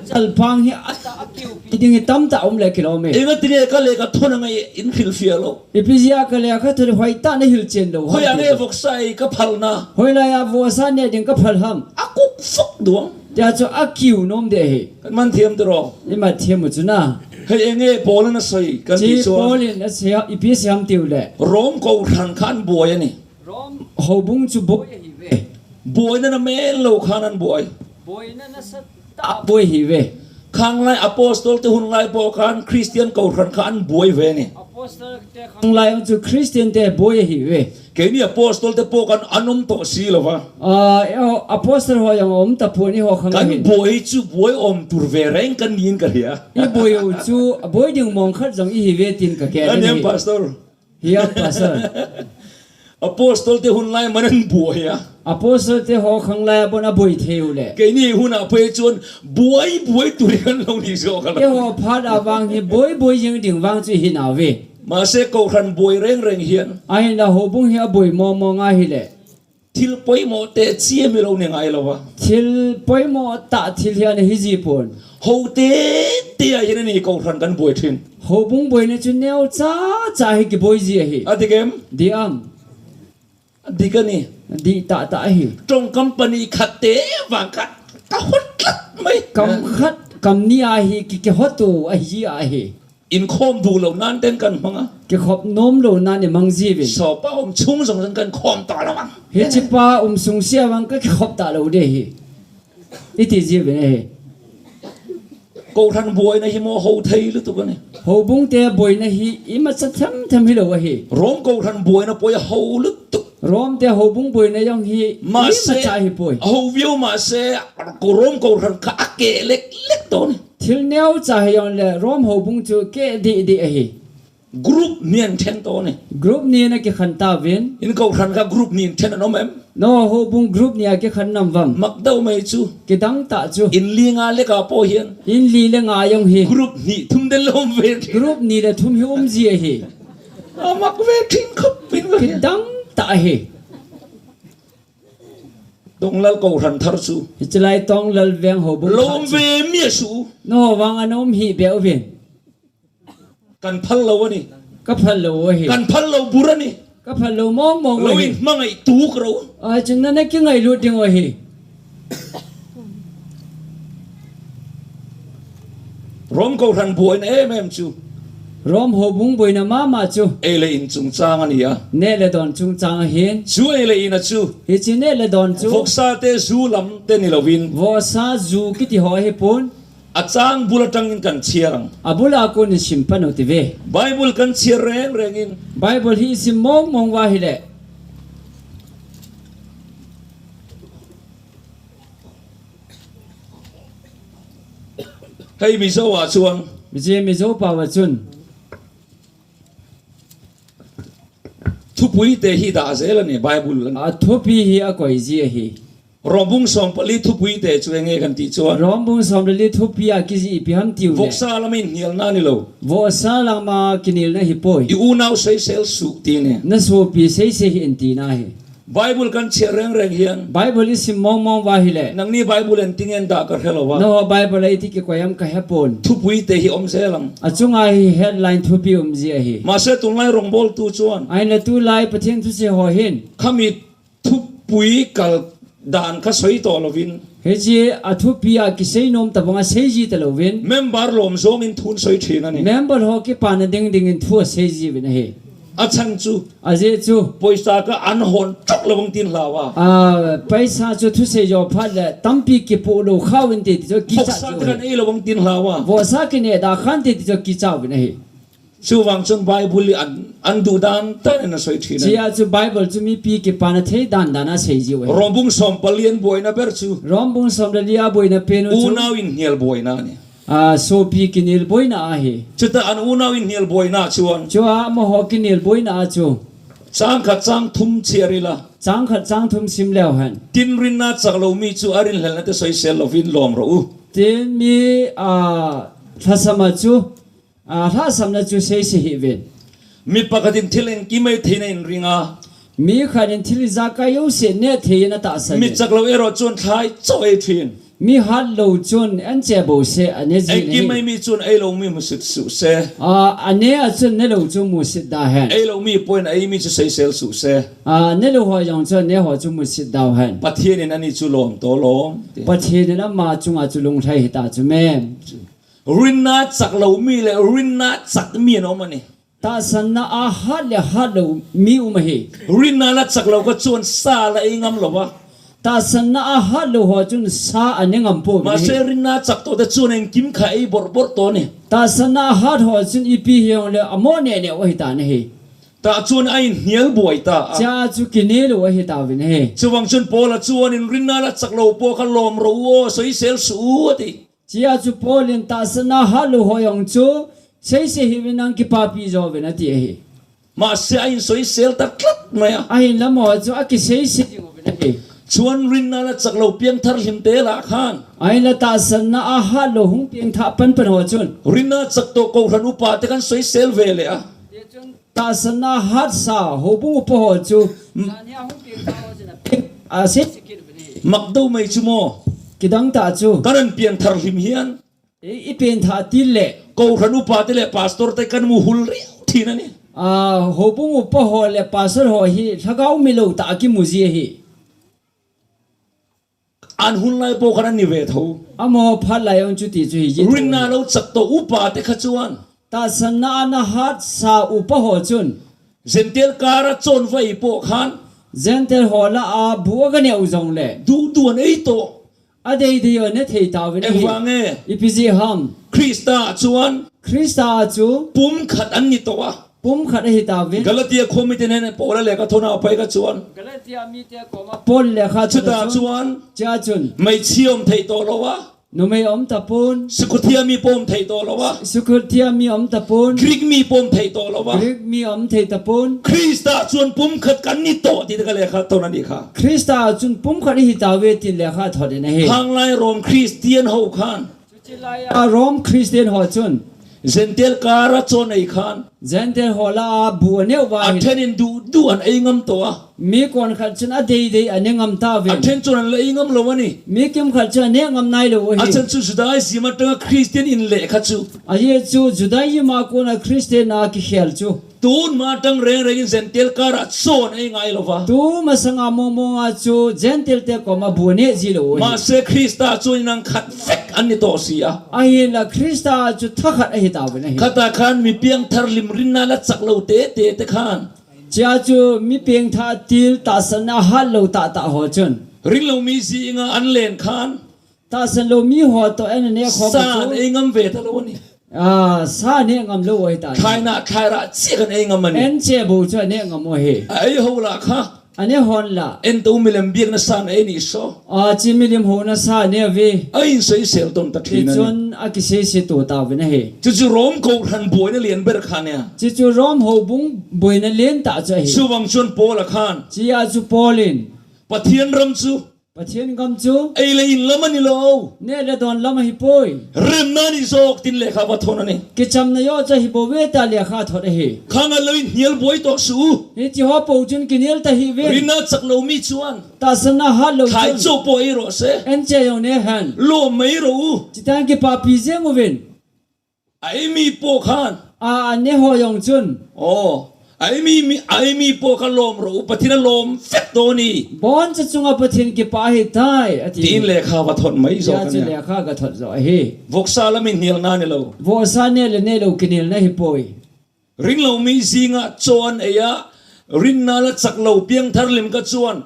Speaker 2: Chal phang hi a ta a kiu pi ding hi tam ta um le kilo me.
Speaker 1: Enga tinge ka lehkha thawn anga in hrilh fiah lo.
Speaker 2: Ipizia ka lehkha thawt hoi ta na hil chen lo.
Speaker 1: Hoi ange vawksa i ka phal na.
Speaker 2: Hoi lai a vawsa ne ding ka phal ham.
Speaker 1: A kuk fok duang.
Speaker 2: Tia chu a kiu nom de hi.
Speaker 1: Kan man thiam tu ro.
Speaker 2: I ma thiam chu na.
Speaker 1: Hei enge Paul an a sawi kan tih chuan.
Speaker 2: Chi Paul in a sia i pi siam tiu le.
Speaker 1: Rom ko hran kha an buai a ni.
Speaker 2: Rom ho bung chu buai a hi ve.
Speaker 1: Buai na na men lo khan an buai.
Speaker 2: Buai na nasa ta buai hi ve.
Speaker 1: Khang lai Apostol te hun lai pawh khan Christian ko hran kha an buai ve a ni.
Speaker 2: Apostol te khang lai ang chu Christian te buai a hi ve.
Speaker 1: Keini Apostol te pawh kan an awm tawh si lo va.
Speaker 2: Apostol ho yang awm ta phuan i ho khang
Speaker 1: Kan buai chu buai awm tur ve reng kan niin ka hria.
Speaker 2: I buai u chu buai ding mawng khat zawng i hi ve tin ka ke
Speaker 1: a ni. Aniang Pastor.
Speaker 2: Hiang Pastor.
Speaker 1: Apostol te hun lai man an buai a.
Speaker 2: Apostol te ho khang lai a bon a buai thei u le.
Speaker 1: Keini hunah phei chuan buai buai tur hi kan lo ni zawk a lo.
Speaker 2: I ho phat avang hi buai buai jing ding vang chu hi nau ve.
Speaker 1: Mahse Kohhran buai reng reng hian.
Speaker 2: A hin la ho bung hi a buai maw maw nga hi le.
Speaker 1: Thil pawimawh teh chiam i lo ni ngai lo a.
Speaker 2: Thil pawimawh tah thil hi an hi zi pawn.
Speaker 1: Ho te te ah hian a ni kohhran kan buai thin.
Speaker 2: Ho bung buaina chu neo cha cha hi ki buai zia hi.
Speaker 1: A dik em?
Speaker 2: Di ang.
Speaker 1: A dik a ni.
Speaker 2: Di tah tah hi.
Speaker 1: Tawngkam pahnih khat te vang kha ka hawt tlat mai.
Speaker 2: Kam khat kam ni ah hi ki ki hawtu a hi ah hi.
Speaker 1: Inkhawm duh lo nan ten kan hmang a.
Speaker 2: Ke khawp nawm lo nan i mang zi vin.
Speaker 1: Sawpa um chung zong zong kan khawm ta lo ang.
Speaker 2: Hi chipa um sung sia wang ka khawp ta lo de hi. I ti zi vin he.
Speaker 1: Kohhran buai na hi maw ho thei lutuk ani.
Speaker 2: Ho bung te buai na hi i ma cha tham tham hi lo a hi.
Speaker 1: Rom kohhran buai na pawh i ho lutuk.
Speaker 2: Rom te ho bung buai na yong hi i ma cha hi pawi.
Speaker 1: Ho viau mahse Rom kohhran kha a ke lek lek dawn.
Speaker 2: Thil neo ca he yon le Rom ho bung cu ke dih dih a hi.
Speaker 1: Group nih an then tawn i.
Speaker 2: Group nih na ke khan ta vin.
Speaker 1: In kohhran kha group nih in then an um em?
Speaker 2: No, ho bung group nih a ke khan nam vam.
Speaker 1: Mak deuh mai cu.
Speaker 2: Ke dang tah cu.
Speaker 1: In li nga le ka paw hian.
Speaker 2: In li le nga yong hi.
Speaker 1: Group hnih thum den lo um ve.
Speaker 2: Group ni le thum hi um zi a hi.
Speaker 1: A mak ve thin khop in.
Speaker 2: Ke dang tah hi.
Speaker 1: Tonglal kohhran thar chu.
Speaker 2: Hi chilai Tonglal veng ho bung
Speaker 1: Lawm ve mi a su.
Speaker 2: No wang an um hi be uvin.
Speaker 1: Kan phal lo ani.
Speaker 2: Ka phal lo hi.
Speaker 1: Kan phal lo bur ani.
Speaker 2: Ka phal lo mong mong
Speaker 1: lo in hmangai tuk ro.
Speaker 2: A chun na na ki ngai lut ding hi.
Speaker 1: Rom kohhran buaina em em chu.
Speaker 2: Rom ho bung buaina ma ma chu.
Speaker 1: Ei leh in chungchang a ni a.
Speaker 2: Neh le dawn chungchang a hin.
Speaker 1: Chu ei leh in a chu.
Speaker 2: Hi chi neh le dawn chu.
Speaker 1: Vawksa te zu lam te ni lovin.
Speaker 2: Vawksa zu ki ti haw hi pun.
Speaker 1: A chang bul atangin kan chhiar ang.
Speaker 2: A bula kun in sim pan u ti ve.
Speaker 1: Bible kan chhiar reng rengin.
Speaker 2: Bible hi i sim mawng mawng va hi le.
Speaker 1: Hei Mizo ah chuan.
Speaker 2: Mizo Mizo pa ah cun.
Speaker 1: Thupui te hi dah zel a ni Bible an.
Speaker 2: A thupi hi a koi zia hi.
Speaker 1: Rawmbung 14 thupui te chu enge kan tih chuan.
Speaker 2: Rawmbung 14 thupi ah kizi i piham tiu ne.
Speaker 1: Vawksa lama in hnial na ni lo.
Speaker 2: Vawksa lama kinil na hi pawi.
Speaker 1: I unau sawisel suh ti ne.
Speaker 2: Na supi seise hi in ti na hi.
Speaker 1: Bible kan chhiar reng reng hian.
Speaker 2: Bible i sim mawng mawng va hi le.
Speaker 1: Nangni Bible en tinge an dah ka hre lo a.
Speaker 2: No Bible a i ti ki koiam ka he pawn.
Speaker 1: Thupui te hi awm zel ang.
Speaker 2: A chungah hi headline thupi um zia hi.
Speaker 1: Mahse tunlai rawngbawltu chuan.
Speaker 2: Ain le tu lai Pathian thu si haw hin.
Speaker 1: Khami thupui kal dan kha sawi tawh lovin.
Speaker 2: Hi chi a thupi ah ki sei nawm ta bang a sei zi ta lovin.
Speaker 1: Member lawm zawng in thun sawi thin a ni.
Speaker 2: Member ho ki pa na ding ding in thu a sei zi vin a hi.
Speaker 1: A chhan chu.
Speaker 2: A ze chu.
Speaker 1: Pawisa kha an hawn ṭawk lo ang tiin hlau a.
Speaker 2: A paisa chu thusei jo phat le tampi ki pu lo khau in ti ti chu ki cha
Speaker 1: Vawksa te kan ei lo ang tiin hlau a.
Speaker 2: Vawksa ki ne da khan ti ti chu ki chau vin a hi.
Speaker 1: Chuvang chuan Bible hi an an duh dan dan in a sawi thin a.
Speaker 2: Chia chu Bible chu mi pi ki pa na thei dan dan a sei ziu a hi.
Speaker 1: Rawmbung 14 an buaina ber chu.
Speaker 2: Rawmbung 14 a buaina pe nu chu.
Speaker 1: Unau in hnial buaina a ni.
Speaker 2: A sopi kinil buaina a hi.
Speaker 1: Chutah an unau in hnial buaina chuan.
Speaker 2: Chua mahaw kinil buaina a chu.
Speaker 1: Chang khat chang thum chhiar ila.
Speaker 2: Chang khat chang thum sim leo hen.
Speaker 1: Tin rinna chak lomi chu a rinhlelna te sawisel lovin lawm rawh u.
Speaker 2: Tin mi a thlasama chu a hlasamna chu sei si hi ven.
Speaker 1: Mi pakhatin thil engkim ei theihna in ring a.
Speaker 2: Mi khatin thil zaka yo se ne theiin a tah san.
Speaker 1: Mi chak lo erawh chuan thlai chaw ei thin.
Speaker 2: Mi hat lo cun an che bo se an e zi
Speaker 1: Engkim ei mi chuan ei lo mi hmusit suh se.
Speaker 2: A ne ah cun ne lo cu musit da hen.
Speaker 1: Ei lo mi pawhin a ei mi chu sawisel suh se.
Speaker 2: Ne lo hawi zong cun ne haw cu musit dau hen.
Speaker 1: Pathian in ani cu lawm taw lawm.
Speaker 2: Pathian in amah cungah cu lungthlai hi ta cu men.
Speaker 1: Rinna chak lo mi le rinna chak mi an um ani.
Speaker 2: Tahsan na a hat le hat lo mi um hi.
Speaker 1: Rinna la chak lo ka chuan sa la ei ngam lo va.
Speaker 2: Tahsan na a hat lo ho cun sa an ngam po
Speaker 1: mi. Mahse rinna chak to te chuan engkim kha ei bawrh bawrh to ni.
Speaker 2: Tahsan na a hat ho cun ipi hiang le amo ne ne o hi ta ne hi.
Speaker 1: Ta chuan a in hnial buai ta a.
Speaker 2: Cha chu kine lo hi ta vin he.
Speaker 1: Chuwang chun Paul a chuan in rinna la chak lo po kha lawm ro o sawisel su u ati.
Speaker 2: Chia cu Paul in tahsana halu hoyong cu seise hi vinang ki papi zo vin a ti hi.
Speaker 1: Mahse a in sawisel ta tlat mai a.
Speaker 2: A hin lamo cu a ki seise ding vin a hi.
Speaker 1: Chuan rinna la chak lo piang thar hlim te la khan.
Speaker 2: Ai la tahsana a halu hung piang tha pan pan ho chun.
Speaker 1: Rinna chak to ko ran upa te kan sawisel ve le a.
Speaker 2: Tahsana hat sa ho bu po ho cu. Hung piang tha ho chun. A se se kit vin hi.
Speaker 1: Mak deuh mai chu maw?
Speaker 2: Ki dang ta chu.
Speaker 1: Kan rawn pian thar hlim hian.
Speaker 2: I pen tha til le.
Speaker 1: Kohhran upa te leh pastor te kan mu hul riau thin a ni.
Speaker 2: A hopung upa haw le pastor haw hi thlarau mi lo ta ki mu zia hi.
Speaker 1: An hun lai pawh khan an ni ve tho.
Speaker 2: A maw phat lai on chu ti chu hi ji tho.
Speaker 1: Rinna lo chak tawh upa te kha chuan.
Speaker 2: Ta san na na hat sa upa haw chun.
Speaker 1: Zentel kara chawn vai pawh khan.
Speaker 2: Zentel haw la a bu a ka neuh zawng le.
Speaker 1: Duh duh an ei tawh.
Speaker 2: A dei dei aw na thei ta vin a hi.
Speaker 1: Engvang nge?
Speaker 2: I pizi ham.
Speaker 1: Krista ah chuan.
Speaker 2: Krista ah chu.
Speaker 1: Pum khat an ni tawh a.
Speaker 2: Pum khat a hi ta vin.
Speaker 1: Galatia khua mite nen Paula lehkha thawn a pai kha chuan.
Speaker 2: Galatia mite kawm a Paul lehkha thawn a
Speaker 1: Chutah chuan.
Speaker 2: Chia cun.
Speaker 1: Hmeichhia awm theih tawh lo a.
Speaker 2: Numei awm ta pun.
Speaker 1: Sukuthia mi pawh awm theih tawh lo a.
Speaker 2: Sukuthia mi awm ta pun.
Speaker 1: Greek mi pawh awm theih tawh lo a.
Speaker 2: Greek mi awm thei ta pun.
Speaker 1: Krista ah chuan pumkhat kan ni tawh tih te ka lehkha tawn a nih kha.
Speaker 2: Krista ah cun pumkhat i hi ta ve ti lehkha a thawt in a hi.
Speaker 1: Hanglai Rom Kristian ho khan.
Speaker 2: Cuti lai ah Rom Kristian ho cun.
Speaker 1: Jentail kar a chaw nei khan.
Speaker 2: Jentail ho la ah bu a neuh va
Speaker 1: hin. A then in duh duh an ei ngam tawh a.
Speaker 2: Mi kawn khat cun a dei dei an i ngam ta ve.
Speaker 1: A then cun an la ei ngam lo a ni.
Speaker 2: Mi kim khat cun a neh ngam nai lo a hi.
Speaker 1: A then cu Judaism atanga Kristian in leh kha chu.
Speaker 2: A ye cu Judaism ah kun a Kristian ah ki khel cu.
Speaker 1: Tun ma tang reng reng in Jentail kar ah chaw an ei ngai lo va.
Speaker 2: Tu hmasanga mawngmawng ah cu Jentail te kom a bu neh zi lo a hi.
Speaker 1: Mahse Krista cu inang khat vek an ni tawh si a.
Speaker 2: A hin la Krista ah cu thakhat a hi ta vin a hi.
Speaker 1: Khata khan mi piangthar limrinna la chak lo te te te khan.
Speaker 2: Chia cu mi pengtha til tahsan a hal lo ta ta ho cun.
Speaker 1: Ring lomi zinga an len khan.
Speaker 2: Tahsan lomi ho to en ne kho
Speaker 1: Sa an ei ngam ve ta lo ani.
Speaker 2: Ah sa ne ngam lo oi ta.
Speaker 1: Thlai na thlai ra chi kan ei ngam ani.
Speaker 2: En che bu chu ne ngam o he.
Speaker 1: A ei ho la kha.
Speaker 2: Ane hon la.
Speaker 1: En to milem biak na sa na ei ni so.
Speaker 2: A chi milim ho na sa ne ve.
Speaker 1: A in sei sel ton ta thin ani.
Speaker 2: Cun a ki se se to ta ve na he.
Speaker 1: Chu chu Rom ko hran buai na lian ber kha nia.
Speaker 2: Chi chu Rom ho bung buai na len ta chu he.
Speaker 1: Chuvang chuan Paul a khan.
Speaker 2: Chi a chu Paulin.
Speaker 1: Pathian ram chu.
Speaker 2: Pathian kam cu.
Speaker 1: Ei le in lam ani lo.
Speaker 2: Ne le don lam hi poi.
Speaker 1: Remna ni zawk tin lehkha va thawn ani.
Speaker 2: Ki cham na yo cha hi bo ve ta lehkha thawt a hi.
Speaker 1: Khang a lo in hnial buai tawh su.
Speaker 2: Hi chi ho po chun ki nil ta hi ve.
Speaker 1: Rina chak lo mi chuan.
Speaker 2: Ta san na ha lo
Speaker 1: Thlai
Speaker 2: chun.
Speaker 1: chaw pawh ei rawh se.
Speaker 2: En che yong ne han.
Speaker 1: Lawm mai rawh u.
Speaker 2: Chitan ki pa pi zeng u vin.
Speaker 1: A ei mi pawh khan.
Speaker 2: A an ne haw yong cun.
Speaker 1: Aw, a ei mi mi a ei mi pawh kha lawm rawh u, Pathian a lawm vek dawn i.
Speaker 2: Bon ca cungah Pathian ki pa hi tai a ti.
Speaker 1: Tiin lehkha va thawt mai zawk
Speaker 2: a
Speaker 1: ania.
Speaker 2: Cu lehkha ka thawt zawh a hi.
Speaker 1: Vawksa lamin hnialna ni lo.
Speaker 2: Vawksa ne le ne lo kinil na hi pawi.
Speaker 1: Ringlomi zingah chaw an ei a, rinna la chak lo piangthar lim ka chuan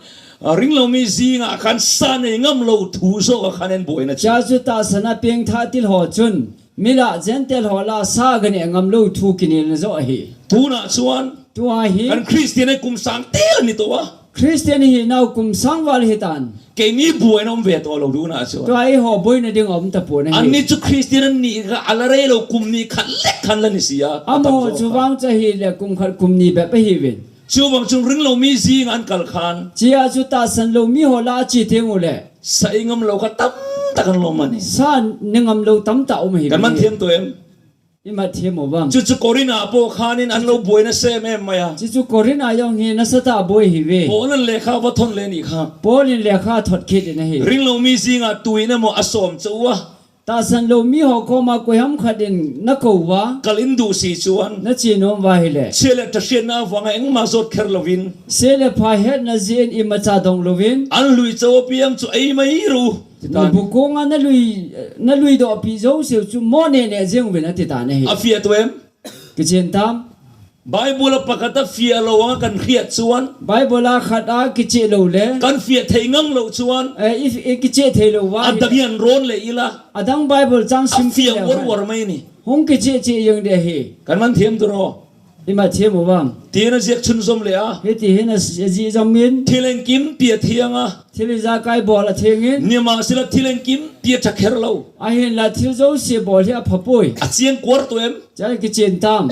Speaker 1: ringlomi zingah khan sa nei ngam lo thu zawkah khan en buaina chu.
Speaker 2: Cha cu ta sana piangtha til haw cun mila Jentail haw la sa kan e ngam lo thu kinil na zawh hi.
Speaker 1: Tunah chuan
Speaker 2: Tuah hi
Speaker 1: kan Kristian hi kum sang tel a ni tawh a.
Speaker 2: Kristian hi nau kum sangval hi tan.
Speaker 1: Keini buaina awm ve tawh lo duhna chuan.
Speaker 2: Tuah i haw buaina ding a awm ta puan a hi.
Speaker 1: Anni chu Kristian an nih kha a la rei lo kum ni khat lek khan la ni si a.
Speaker 2: A maw chu vang cha hi le kum khat kum ni bep a hi vin.
Speaker 1: Chuvang chung ring lomi zing an kal khan.
Speaker 2: Chia chu ta san lomi haw la a chi te ngu le.
Speaker 1: Sa i ngam lo kha tam tak an lawm a ni.
Speaker 2: Sa ni ngam lo tam ta um hi.
Speaker 1: Kan man thiam tawh em?
Speaker 2: I ma thiam o bang.
Speaker 1: Chu chu Korin ah pawh khanin an lo buai nasa em em mai a.
Speaker 2: Chu chu Korin ah yong hi nasa ta buai hi ve.
Speaker 1: Paul an lehkha va thawn leh nih kha.
Speaker 2: Paul in lehkha a thawt khit in a hi.
Speaker 1: Ring lomi zingah tuin emaw a sawm che u a.
Speaker 2: Ta san lomi ho kawm ah kuiham khat in na ko wa.
Speaker 1: Kal in duh si chuan.
Speaker 2: Na cin um va hi le.
Speaker 1: Chia le ṭahriatnak avanga engmah zawt kher loin.
Speaker 2: Se le pha het na zin i maca dong loin.
Speaker 1: An lui cho apiang cu ei mai ru.
Speaker 2: Bukung ah na lui na lui dawh pi zo seu cu maw ne ne zing vin a ti ta ne hi.
Speaker 1: A fia tu em?
Speaker 2: Ki chin tam.
Speaker 1: Bible a pakhat a fia lo anga kan hriat chuan.
Speaker 2: Bible a khat a ki che lo le.
Speaker 1: Kan fia thei ngang lo chuan.
Speaker 2: E ki che thei lo wa.
Speaker 1: A dang hian rawn le ila.
Speaker 2: A dang Bible chang sim
Speaker 1: A fia uar uar mai ni.
Speaker 2: Hung ki che che yang de hi.
Speaker 1: Kan man thiam tu ro.
Speaker 2: Ima thiam u bang.
Speaker 1: Tiin a ziak chhunzawm leh a.
Speaker 2: Hiti hin a zi zong in.
Speaker 1: Thil engkim ti a thiang a.
Speaker 2: Thil i za kai bawl a thiang in.
Speaker 1: Nimahsela thil engkim ti a tha kher lo.
Speaker 2: A hin la thil zo si bawl hi a phapui.
Speaker 1: A chiang kuar tu em?
Speaker 2: Chan ki chin tam.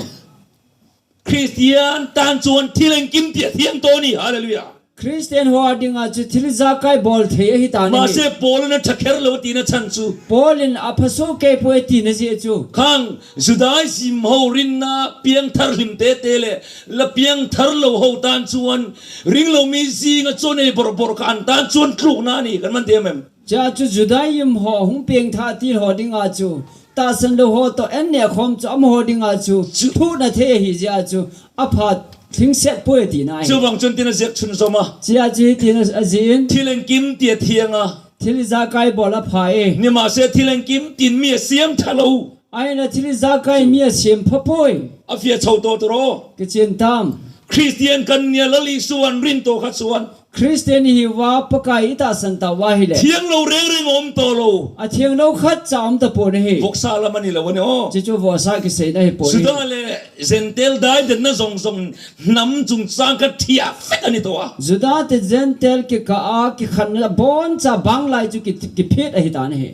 Speaker 1: Kristian tan chuan thil engkim ti a thiang tawh a ni. Hallelujah.
Speaker 2: Christian ho a ding ah cu thil za kai bawl thei a hi ta na hi.
Speaker 1: Mahse Paul in a tha kher lo ti na chan cu.
Speaker 2: Paul in a phaso ke pu e ti na zi cu.
Speaker 1: Khang Judaism ho rinna piangthar hlim te te le la piangthar lo ho tan chuan ring lomi zing a chaw nei bawr bawr kha an tan chuan tlukna a ni kan man thiam em?
Speaker 2: Cha cu Judaism ho hung peng tha ti ho ding ah cu ta san lo ho to en ne khom cu am ho ding ah cu thu na the hi zia cu a pha thling set pu e ti na hi.
Speaker 1: Chuvang chun tin a ziak chun zom a.
Speaker 2: Chia cu hi tin a zin.
Speaker 1: Thil engkim ti a thiang a.
Speaker 2: Thil za kai bol a pha e.
Speaker 1: Ni mahse thil engkim tin mi a siam tha lo.
Speaker 2: Ai na thil za kai mi a siam pha pui.
Speaker 1: A fia chho to turo.
Speaker 2: Ka chin tam.
Speaker 1: Christian kan nia Lal Isu an rin to kha chuan.
Speaker 2: Christian hi wa pakai i ta san ta wa hi le.
Speaker 1: Thiang lo reng reng a um to lo.
Speaker 2: A thiang lo khat cha um ta pon hi.
Speaker 1: Voksa lam ani lo ani aw.
Speaker 2: Cucu voksa ki sei na hi pon hi.
Speaker 1: Suda le Gentel dai den na zong zong hnam chungchang kha thiah vek an i tuah.
Speaker 2: Judah te Gentel ki ka a ki khan la bon cha bang lai cu ki ki phet a hi ta na hi.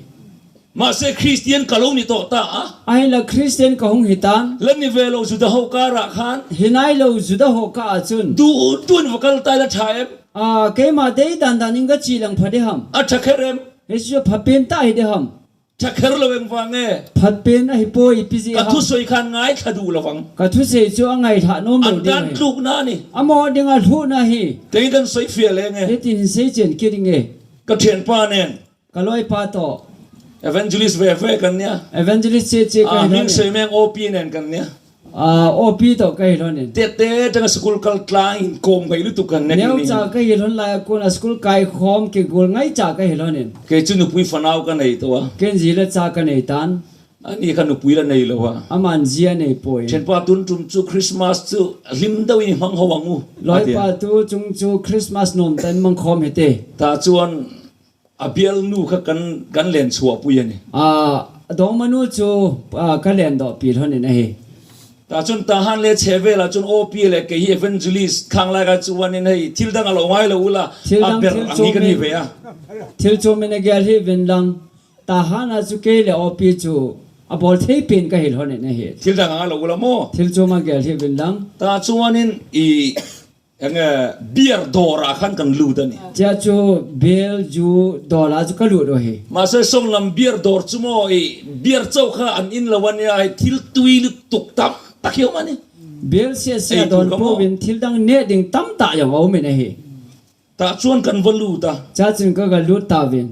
Speaker 1: Mahse Christian ka lo ni tawh ta a.
Speaker 2: Ai la Christian ka hung hi tan.
Speaker 1: La ni ve lo Judah ho karah khan.
Speaker 2: Hinai lo Judah ho ka ahcun.
Speaker 1: Du duan va kal tai la tha em.
Speaker 2: A keimah dei dan dan in ka chi lang pha de ham.
Speaker 1: A tha kher em.
Speaker 2: He chu pha pen ta hi de ham.
Speaker 1: Tha kher lo eng vang nge?
Speaker 2: Phat pen a hi pawi pizi
Speaker 1: Ka thusawi khan ngaithla duh lovang.
Speaker 2: Ka thusawi chu a ngaithla nawm lo
Speaker 1: An
Speaker 2: ding
Speaker 1: tan
Speaker 2: hi.
Speaker 1: tlukna a ni.
Speaker 2: A maw ding a hluhna hi.
Speaker 1: Kei kan sawi fiah leng e.
Speaker 2: Hitin hin sei chen ki ding e.
Speaker 1: Ka thianpa nen.
Speaker 2: Ka lawipa tawh.
Speaker 1: Evangelist ve ve kan nia.
Speaker 2: Evangelist che che ka
Speaker 1: Ah,
Speaker 2: hi
Speaker 1: hming sawi meng OP nen kan nia.
Speaker 2: OP to ka hi hlonin.
Speaker 1: Tete tanga school kal tlang in kawm ngai lutuk kan nek
Speaker 2: Neu
Speaker 1: ni.
Speaker 2: cha ka hi hlon lai kun a school kai khom ke gul ngai cha ka hi hlonin.
Speaker 1: Kei chu nupui fanau ka nei to a.
Speaker 2: Ken zi la cha ka nei tan.
Speaker 1: Ani kha nupui la nei lo a.
Speaker 2: Aman zia nei poi.
Speaker 1: Thenpa tun tum chu Christmas chu hlim deuh in hmang ho ang u.
Speaker 2: Loi pa tu chung chu Christmas nom tan mang khom hete.
Speaker 1: Ta chuan A bialnu kha kan kan len chuahpui a ni.
Speaker 2: Dawngmanu cu ka len dawhpi hlon in a hi.
Speaker 1: Ta cun tahan le chevel ah cun OP le kei hi evangelist khang lai ka chuan in hei thil dang a lo ngai lo ula a ber ang hi kan ni ve a.
Speaker 2: Thil chum in a gel hi vin lang tahan ah cu kei le OP cu a bol thei pin ka hil hon in a hi.
Speaker 1: Thil dang a lo ula mo.
Speaker 2: Thil chum a gel hi vin lang.
Speaker 1: Ta chuan in i Enge beer dawr ah khan kan lut a ni.
Speaker 2: Cia cu bel ju dawr ah cu ka lut o hi.
Speaker 1: Mahse songlam beer dawr cu maw i beer cho kha an in lo ania hei thil tui lutuk tam tak hi um ani.
Speaker 2: Bel sia sia dawn pawhin thil dang neh ding tam ta yong a um in a hi.
Speaker 1: Ta chuan kan va lut a.
Speaker 2: Ca cun ka ka lut ta vin.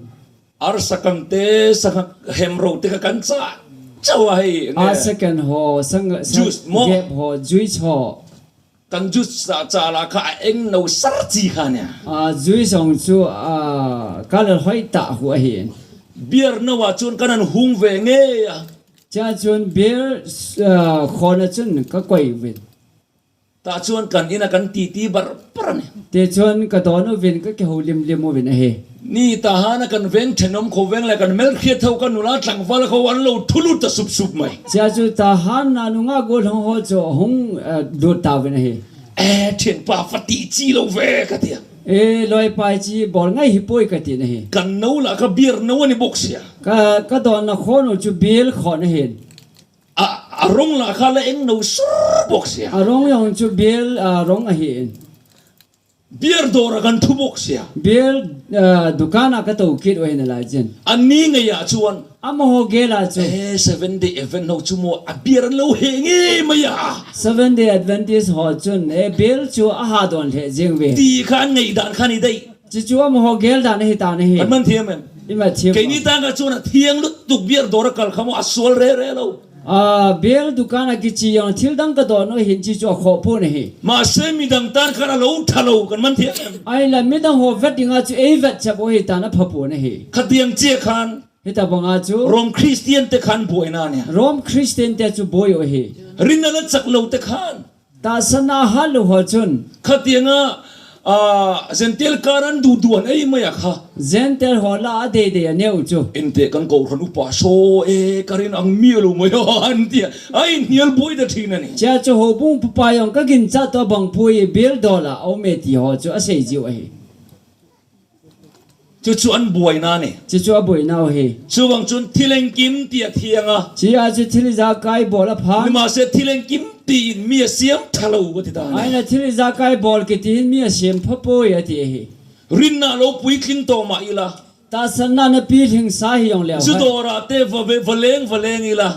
Speaker 1: Arsa kang te sangak hemro te kha kan cah cho a hei.
Speaker 2: A second ho sang
Speaker 1: juice mo
Speaker 2: gap ho juice ho.
Speaker 1: Kan juice ca la kha a eng no sar chi kha nia.
Speaker 2: Zui zong cu kalar hoi ta hu a hin.
Speaker 1: Beer no ah cun kan an hung ve nge a.
Speaker 2: Cha cun beer khon ah cun ka koi vin.
Speaker 1: Ta cun kan inn ah kan ti ti bar par ani.
Speaker 2: Te cun ka don u vin ka ke ho lim lim u vin a hi.
Speaker 1: Ni ta han a kan veng ṭhenawm kho veng le kan melhriat ho kan nula tlangval kho an lo thulut ta sup sup mai.
Speaker 2: Cia cu ta han na nunga gol hong ho cu hung lut ta vin a hi.
Speaker 1: E ṭhianpa fa ti chi lo ve ka tia.
Speaker 2: E loi pai chi bol ngai hi poi ka ti na hi.
Speaker 1: Kan no la ka beer no ani bok sia.
Speaker 2: Ka ka don na khon u cu bil khon a hin.
Speaker 1: A a rong la kha la eng no sur bok sia.
Speaker 2: A rong yong cu bil rong a hi in.
Speaker 1: Beer dawr ah kan thu bawk sia.
Speaker 2: Beer dukan ah ka to kit oi na lai jin.
Speaker 1: An ni ngei ah chuan.
Speaker 2: Amaho gel ah cu.
Speaker 1: Eh Seven Day Advent ho chu mu a beer an lo he nge mai a.
Speaker 2: Seven Day Adventist ho cun e beer cu a ha don hle jing ve.
Speaker 1: Ti kha an ngei dan kha ni dei.
Speaker 2: Cu cu amaho gel dan hi ta na hi.
Speaker 1: Kan man thiam em.
Speaker 2: Ima thiam.
Speaker 1: Kei ni tang ka chuan a thiang lut tuk beer dawr a kal kha mu a sual re re lo.
Speaker 2: Bel dukan ah kichi yang thil dang ka don hin chi chu a kho pu na hi.
Speaker 1: Mahse midang tan khan a lo tha lo kan man thiam em.
Speaker 2: Ai la midang ho vet dinga chu ei vet chap o hi tan a phapu na hi.
Speaker 1: Khatiang che khan
Speaker 2: hita banga chu
Speaker 1: Rom Christian te khan buai na nia.
Speaker 2: Rom Christian te chu boi o hi.
Speaker 1: Rin la chak lo te khan.
Speaker 2: Ta sana ha lu ho chun.
Speaker 1: Khatianga Zentel kar an duh duan ei mai a kha.
Speaker 2: Zentel ho la a de de a neu chu.
Speaker 1: Ente kan kohhran upa saw e ka rin ang mi lo mai a an ti a, a inhnial buai ta thin a ni.
Speaker 2: Chia chu ho bung pupa yong ka gin cha to bang pui bil dola au me ti ho chu a sei jiu a hi.
Speaker 1: Chu chu an buai na ni.
Speaker 2: Chu chu a buai na aw hi.
Speaker 1: Chuvang chuan thil engkim tih a thiang a.
Speaker 2: Chi ah chu thil i za kai bawl a phan.
Speaker 1: Nimahse thil engkim tiin mi a siam tha lo a ti ta a ni.
Speaker 2: Aina thil i za kai bawl ki tiin mi a siam phaw pawi a ti hi.
Speaker 1: Rinna lo puitling tawh mah ila.
Speaker 2: Tahsan na na pi hling sa hi yong leo
Speaker 1: han. Zu dawrah te va va leng va leng ila.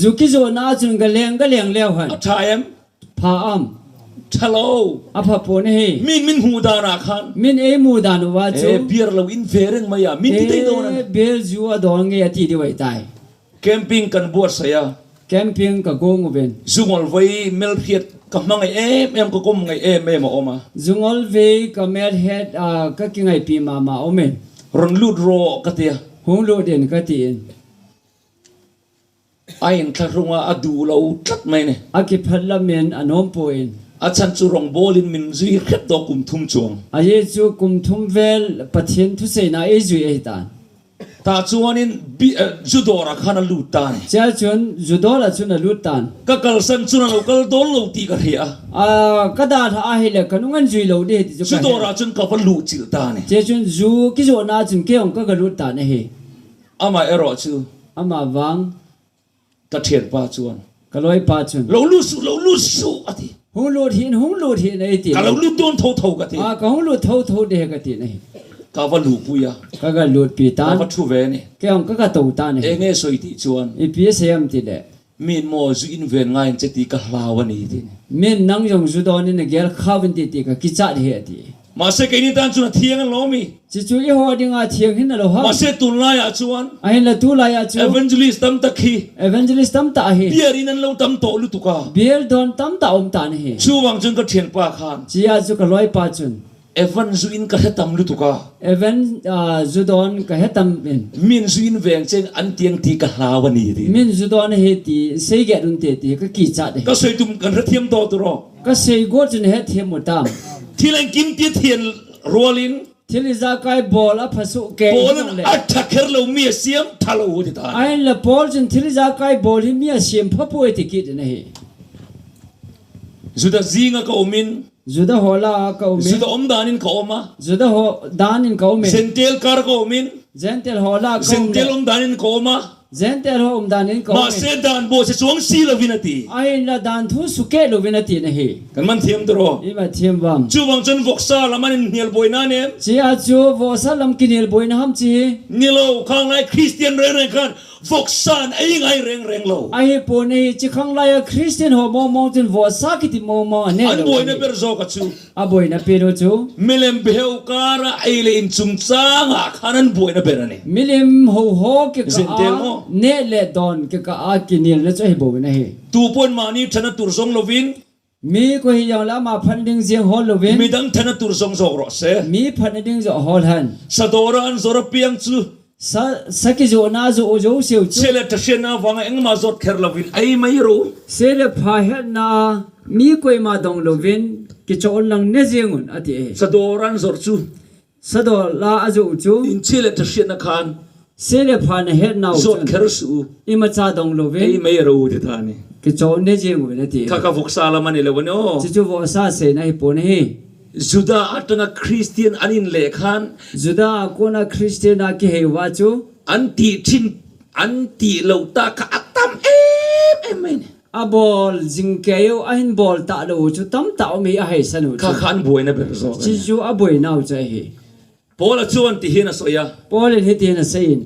Speaker 2: Zu ki zawh na ahcun ga leng ga leng leo han.
Speaker 1: A tha em?
Speaker 2: Pha am.
Speaker 1: Tha lo.
Speaker 2: A pha pawn hi.
Speaker 1: Min min hmuh dan ah khan.
Speaker 2: Min ei mu dan u ah cu.
Speaker 1: E beer lo in ve reng mai a min ti thei dawn a ni.
Speaker 2: E beer zu a dawn nge a ti deuh ai tai.
Speaker 1: Camping kan buatsaih a.
Speaker 2: Camping ka gong u ven.
Speaker 1: Zungol vei melhriat ka hmangaih em em ka kawm ngaih em em a awm a.
Speaker 2: Zungol vei ka melhet a ka ki ngaih pi mah mah awm in.
Speaker 1: Rawn lut rawh ka ti a.
Speaker 2: Hung lut in ka ti in.
Speaker 1: A inthlahrung a, a duh lo tlat mai ni.
Speaker 2: A ki phat lam in a nawm pawh in.
Speaker 1: A chhan chu rawngbawl in min zui hrep daw kum thum chuang.
Speaker 2: A ye chu kum thum vel Pathian thusaina ei zui a hi tan.
Speaker 1: Tah chuanin zu dawrah khan a lut ta a ni.
Speaker 2: Chiah chuan zu dawrah chuan a lut tan.
Speaker 1: Ka kalsan chuan a lo kal dawn lo tih ka hria
Speaker 2: a. Ka dah hlah a hei le ka nung an zui lo dih ti chu ka
Speaker 1: Zu dawrah chuan ka va luh chilh ta a ni.
Speaker 2: Chiah chuan zu ki zawhna ah cun keong ka ka lut tan a hi.
Speaker 1: Amah erawh chu.
Speaker 2: Amah vang.
Speaker 1: Ka thianpa chuan.
Speaker 2: Ka lawipa chuan.
Speaker 1: Lo lut suh, lo lut suh a ti.
Speaker 2: Hung lut hin, hung lut hin a i ti.
Speaker 1: Ka lo lut dawn tho tho ka ti.
Speaker 2: A, ka hung lut tho tho deh ka ti na hi.
Speaker 1: Ka va luhpui a.
Speaker 2: Ka ka lut pi tan.
Speaker 1: Ka va thu ve a ni.
Speaker 2: Ke hung ka ka to tan a hi.
Speaker 1: Enge sawi tih chuan.
Speaker 2: I pi a siam ti le.
Speaker 1: Min maw zu in ven ngai ang che tih ka hlau a ni ti.
Speaker 2: Min nang zong zu dawn in a gel khau in ti ti ka kichah hi a ti.
Speaker 1: Mahse keini tan chuan a thiang an lo mi.
Speaker 2: Cucu i haw ding ah thiang hin a lo hang.
Speaker 1: Mahse tunlai ah chuan.
Speaker 2: A hin le tu lai ah cu.
Speaker 1: Evangelist tam tak hi.
Speaker 2: Evangelist tam tak hi.
Speaker 1: Beer in an lo tam tawh lutuk a.
Speaker 2: Beer dawn tam tak um ta na hi.
Speaker 1: Chuvang cun ka thianpa khan.
Speaker 2: Ci ah cu ka lawipa cun.
Speaker 1: Evan zu in ka hre tam lutuk a.
Speaker 2: Evan zu dawn ka he tam in.
Speaker 1: Min zu in veng cheng an tiang ti ka hlau a ni ti.
Speaker 2: Min zu dawn he ti sei ge run te ti ka ki cha de.
Speaker 1: Ka soi tum kan hre thiam to tu ro.
Speaker 2: Ka sei go chun he thiam mu tam.
Speaker 1: Thil engkim ti thian rualin.
Speaker 2: Thil i za kai bol a phasu ke.
Speaker 1: Paul an a tha kher lo mi a siam tha lo ti ta.
Speaker 2: Ain la Paul chun thil i za kai bol hi mi a siam phapu ti ki na hi.
Speaker 1: Juda zinga ka umin.
Speaker 2: Juda ho la ka umin.
Speaker 1: Juda om danin ka om a.
Speaker 2: Juda ho danin ka umin.
Speaker 1: Zentel kar ka umin.
Speaker 2: Zentel ho la ka
Speaker 1: Zentel om danin ka om a.
Speaker 2: Zentel ho om danin ka umin.
Speaker 1: Mahse dan bo se chuang si lovin a ti.
Speaker 2: Ain la dan thu suke lovin a ti na hi.
Speaker 1: Kan man thiam tiro.
Speaker 2: I ma thiam wam.
Speaker 1: Chuwang chun voksa lam an in hnial boi na nem.
Speaker 2: Chi a chu voksa lam kinil boi na ham chi.
Speaker 1: Nilo khang lai Christian reng reng khan Vawksan ei ngai reng reng lo.
Speaker 2: A hi pawn hi chikhang lai a Christian ho mawngmawng cun vawsa khi ti mawngmawng a neh
Speaker 1: An
Speaker 2: lo
Speaker 1: buaina ber zawk a chu.
Speaker 2: A buaina pen u cu.
Speaker 1: Milem beheu kar ah ei le inn chungchang ah khan an buaina ber a ni.
Speaker 2: Milim hoho ke ka
Speaker 1: Zentel
Speaker 2: a
Speaker 1: maw?
Speaker 2: neh le don ke ka a kinil na cu hei bo in a hi.
Speaker 1: Tu pawn mahni ṭhan a tur zong lovin
Speaker 2: Mi ko hi yong la ma phan ding ziang hol lovin.
Speaker 1: Midang than a tur zong zawk rawh se.
Speaker 2: Mi phan a ding zawk hol han.
Speaker 1: Sadawr ah an zawr a piang cu.
Speaker 2: Sa saki zo na zo o zo seu cu.
Speaker 1: Se le ṭahrian na vang ah engmah zawt kher lovin ei mai ro.
Speaker 2: Se le pha het na mi koi ma dong lovin ki chawn lang ne ziangun ati e.
Speaker 1: Sadawr an zawr cu.
Speaker 2: Sadawr la a zo cu.
Speaker 1: In che le ṭahrian na khan.
Speaker 2: Se le pha na het nau
Speaker 1: Zawt kher su.
Speaker 2: Ima cha dong lovin.
Speaker 1: Ei mai ro ti ta ni.
Speaker 2: Ki chawn ne ziangun ati e.
Speaker 1: Kha ka voksa lam ani lo ani o.
Speaker 2: Cucu voksa se na hi pon hi.
Speaker 1: Judah atanga Christian an in leh khan.
Speaker 2: Judah kona Christian a ki hei wa cu.
Speaker 1: An ti thin an ti lo ta kha a tam em em mai ni.
Speaker 2: A bol jingkeo a hin bol ta lo cu tam ta um hi a hei san u
Speaker 1: Kha kha an buai na ber zawk
Speaker 2: ani. Cucu a buai nau cu hi.
Speaker 1: Paul a chuan ti hian a sawi a.
Speaker 2: Paul in hiti hin a sayin.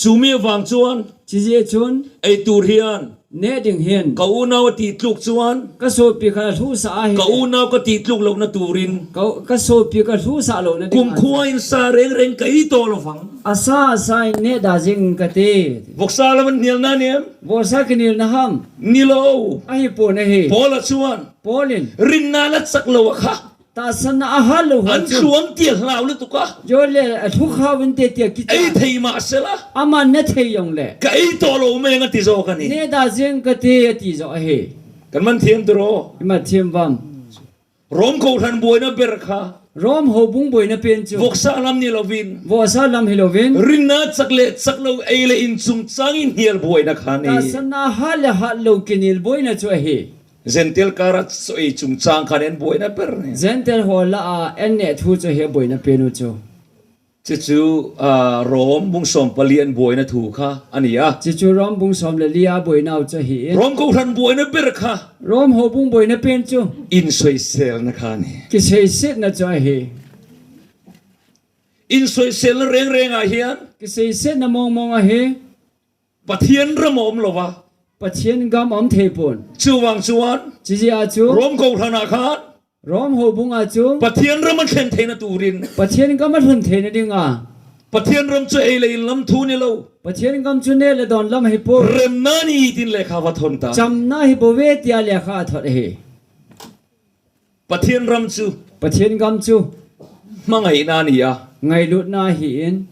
Speaker 1: Chu mi avang chuan.
Speaker 2: Cizi cun.
Speaker 1: Ei tur hian.
Speaker 2: Neh ding hin.
Speaker 1: Ka unau a tih tluk chuan.
Speaker 2: Ka sawpi kha a hlu sa ah hin.
Speaker 1: Ka unau ka tih tluk lohna turin.
Speaker 2: Ka sawpi ka hlu sa lohna ding.
Speaker 1: Kumkhua in sa reng reng ka ei tawh lovang.
Speaker 2: A sa sa in neh dah zing ka ti.
Speaker 1: Vawksa lam an hnial na nem.
Speaker 2: Vawksa ka nil na ham.
Speaker 1: Ni lo.
Speaker 2: A hi pawn a hi.
Speaker 1: Paul a chuan.
Speaker 2: Paul in.
Speaker 1: Rinna la chak lo a kha.
Speaker 2: Ta san a hal lo
Speaker 1: An thluang ti a hlau lutuk a.
Speaker 2: Jo le a thu khau in te tia ki
Speaker 1: Ei thei mah sela.
Speaker 2: Aman na thei yong le.
Speaker 1: Ka ei tawh lo meng a ti zawk a ni.
Speaker 2: Ne da zing ka ti a ti zawk a hi.
Speaker 1: Kan man thiam tiraw?
Speaker 2: I ma thiam bang.
Speaker 1: Rom kohhran buaina ber kha.
Speaker 2: Rom ho bung buaina pen cu.
Speaker 1: Vawksa lam ni lovin.
Speaker 2: Vawksa lam hi lovin.
Speaker 1: Rinna chak le chak lo ei le in chungchang in hnial buaina kha ni.
Speaker 2: Ta san a hal le hal lo kinil buaina cu a hi.
Speaker 1: Zentel kara chaw ei chungchang khan en buaina ber ni.
Speaker 2: Zentel hall la ah en ne thu cu he buaina penu cu.
Speaker 1: Chu chu Rom bung 14 an buaina thu kha a ni a.
Speaker 2: Chu chu Rom bung 14 a buaina au chu a hi.
Speaker 1: Rom kohhran buaina ber kha.
Speaker 2: Rom ho bung buaina pen chu.
Speaker 1: Insawiselna kha a ni.
Speaker 2: Ki sawiselna chu a hi.
Speaker 1: Insawiselna reng rengah hian.
Speaker 2: Ki sawiselna mawng mawng a hi.
Speaker 1: Pathian ram a awm lo va.
Speaker 2: Pathian gam awm thei pawn.
Speaker 1: Chuvang chuan.
Speaker 2: Chizia chu.
Speaker 1: Rom kohhranah khan.
Speaker 2: Rom ho bungah chu.
Speaker 1: Pathian ram a thlen theihna turin.
Speaker 2: Pathian gam a hlun theihna dingah.
Speaker 1: Pathian ram chu ei leh in lam thu ni lo.
Speaker 2: Pathian gam chu ne le dawn lam hi pawh.
Speaker 1: Remna ni tin lehkha va thawn ta.
Speaker 2: Chamna hi bo ve tia lehkha a thawt hi.
Speaker 1: Pathian ram chu.
Speaker 2: Pathian gam chu.
Speaker 1: Hmangaihna a ni a.
Speaker 2: Ngailutna hi in.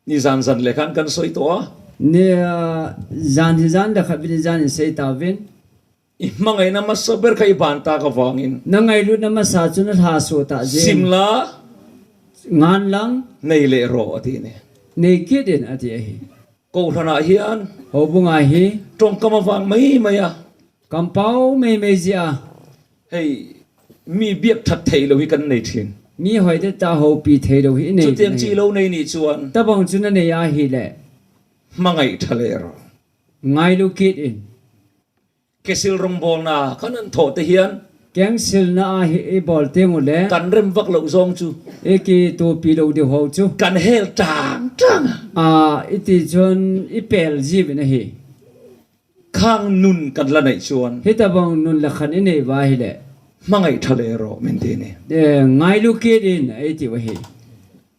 Speaker 1: Ni zan zan leh khan kan sawi tawh a.
Speaker 2: Ni zan hi zan leh khat vin zan in sei ta vin.
Speaker 1: I hmangaihna hmasa ber kha i ban tak avangin.
Speaker 2: Na ngailutna hmasa chu na hla sawh tah zin.
Speaker 1: Simla.
Speaker 2: Ngan lang.
Speaker 1: Nei leh rawh a ti a ni.
Speaker 2: Nei kit in a ti a hi.
Speaker 1: Kohhranah hian.
Speaker 2: Ho bunga hi.
Speaker 1: Tawngkam avang mai mai a.
Speaker 2: Kam pau mai mai ziah a.
Speaker 1: Hei mi biak that theih lo hi kan nei thin.
Speaker 2: Mi hawi te ta ho pi thei lo hi i nei.
Speaker 1: Chutiang chi lo nei nih chuan.
Speaker 2: Tabang chu na nei a hi le.
Speaker 1: Hmangaih tha leh rawh.
Speaker 2: Ngai lu kit in.
Speaker 1: Kesil rawngbawlna kan an thawh te hian.
Speaker 2: Kengsil na a hi i bawl te ngu le.
Speaker 1: Kan rem vak loh zawng chu.
Speaker 2: I ki tu pi lo deuh ho chu.
Speaker 1: Kan hel tang tang a.
Speaker 2: A i ti chuan i pel zip in a hi.
Speaker 1: Khang nun kan la neih chuan.
Speaker 2: Hita bang nun la khan i nei va hi le.
Speaker 1: Hmangaih tha leh rawh min ti ni.
Speaker 2: Ngai lu kit in a i ti va hi.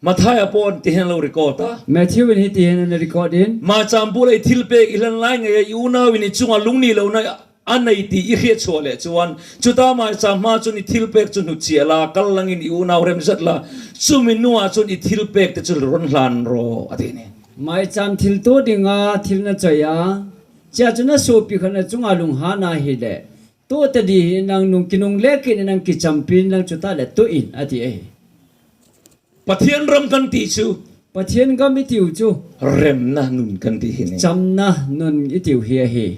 Speaker 1: Mathaia pawh an ti hian a lo record a.
Speaker 2: Matthew in hiti hian an record in.
Speaker 1: Mah caan bula i thil pek i hlan lai ngei a i unau in i chungah lungni lohna a nei tih i hriatchhuah leh chuan chuta mah caan hma chun i thil pek chu hnutchhiah la, kal langin i unau rem zat la, chumi nuah chun i thil pek te chu rawn hlan rawh a ti ni.
Speaker 2: Maicham thil tu dingah thil na choi a, chia cu na supi kha na cungah lung ha na hi le tu te di hi nang nung kinung le kin nang ki champin nang cu ta le tu in a ti ei.
Speaker 1: Pathian ram kan ti cu
Speaker 2: Pathian gam i tiu cu
Speaker 1: remna nun kan ti hi ni.
Speaker 2: Chamna nun i tiu hi a hi.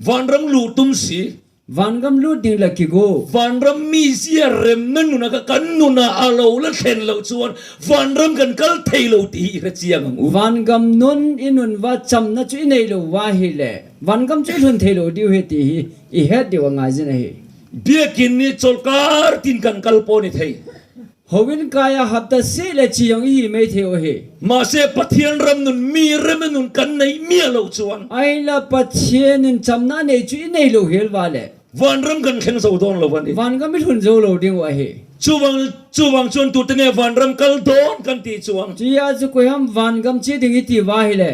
Speaker 1: Vanram luh tum si.
Speaker 2: Vanram lut ding le kigu.
Speaker 1: Vanram mizia remna nuna kha kan nunah a lo la thlen loh chuan vanram kan kal thei lo tih hi i hre chiang ang u.
Speaker 2: Vangam nun i nun va chamna chu i nei lo va hi le vangam chu i hlun thei lo diu hi ti hi i het deuh a ngai zin a hi.
Speaker 1: Biakinn nih chawlhkar tin kan kal pawh ni thei.
Speaker 2: Hoin kai a hap ta seh le chi yong i hi mei thei o hi.
Speaker 1: Mahse Pathian ram nun mi rem a nun kan nei miah lo chuan.
Speaker 2: Ai la Pathian in chamna nei chu i nei lo hel va le.
Speaker 1: Vanram kan thleng zo dawn lo a ni.
Speaker 2: Van i hlun zo lo ding wa hi.
Speaker 1: Chuvang chuvang chuan tute nge vanram kal dawn kan tih chuan.
Speaker 2: Chi ah chu koiham vangam chi ding i ti va hi le.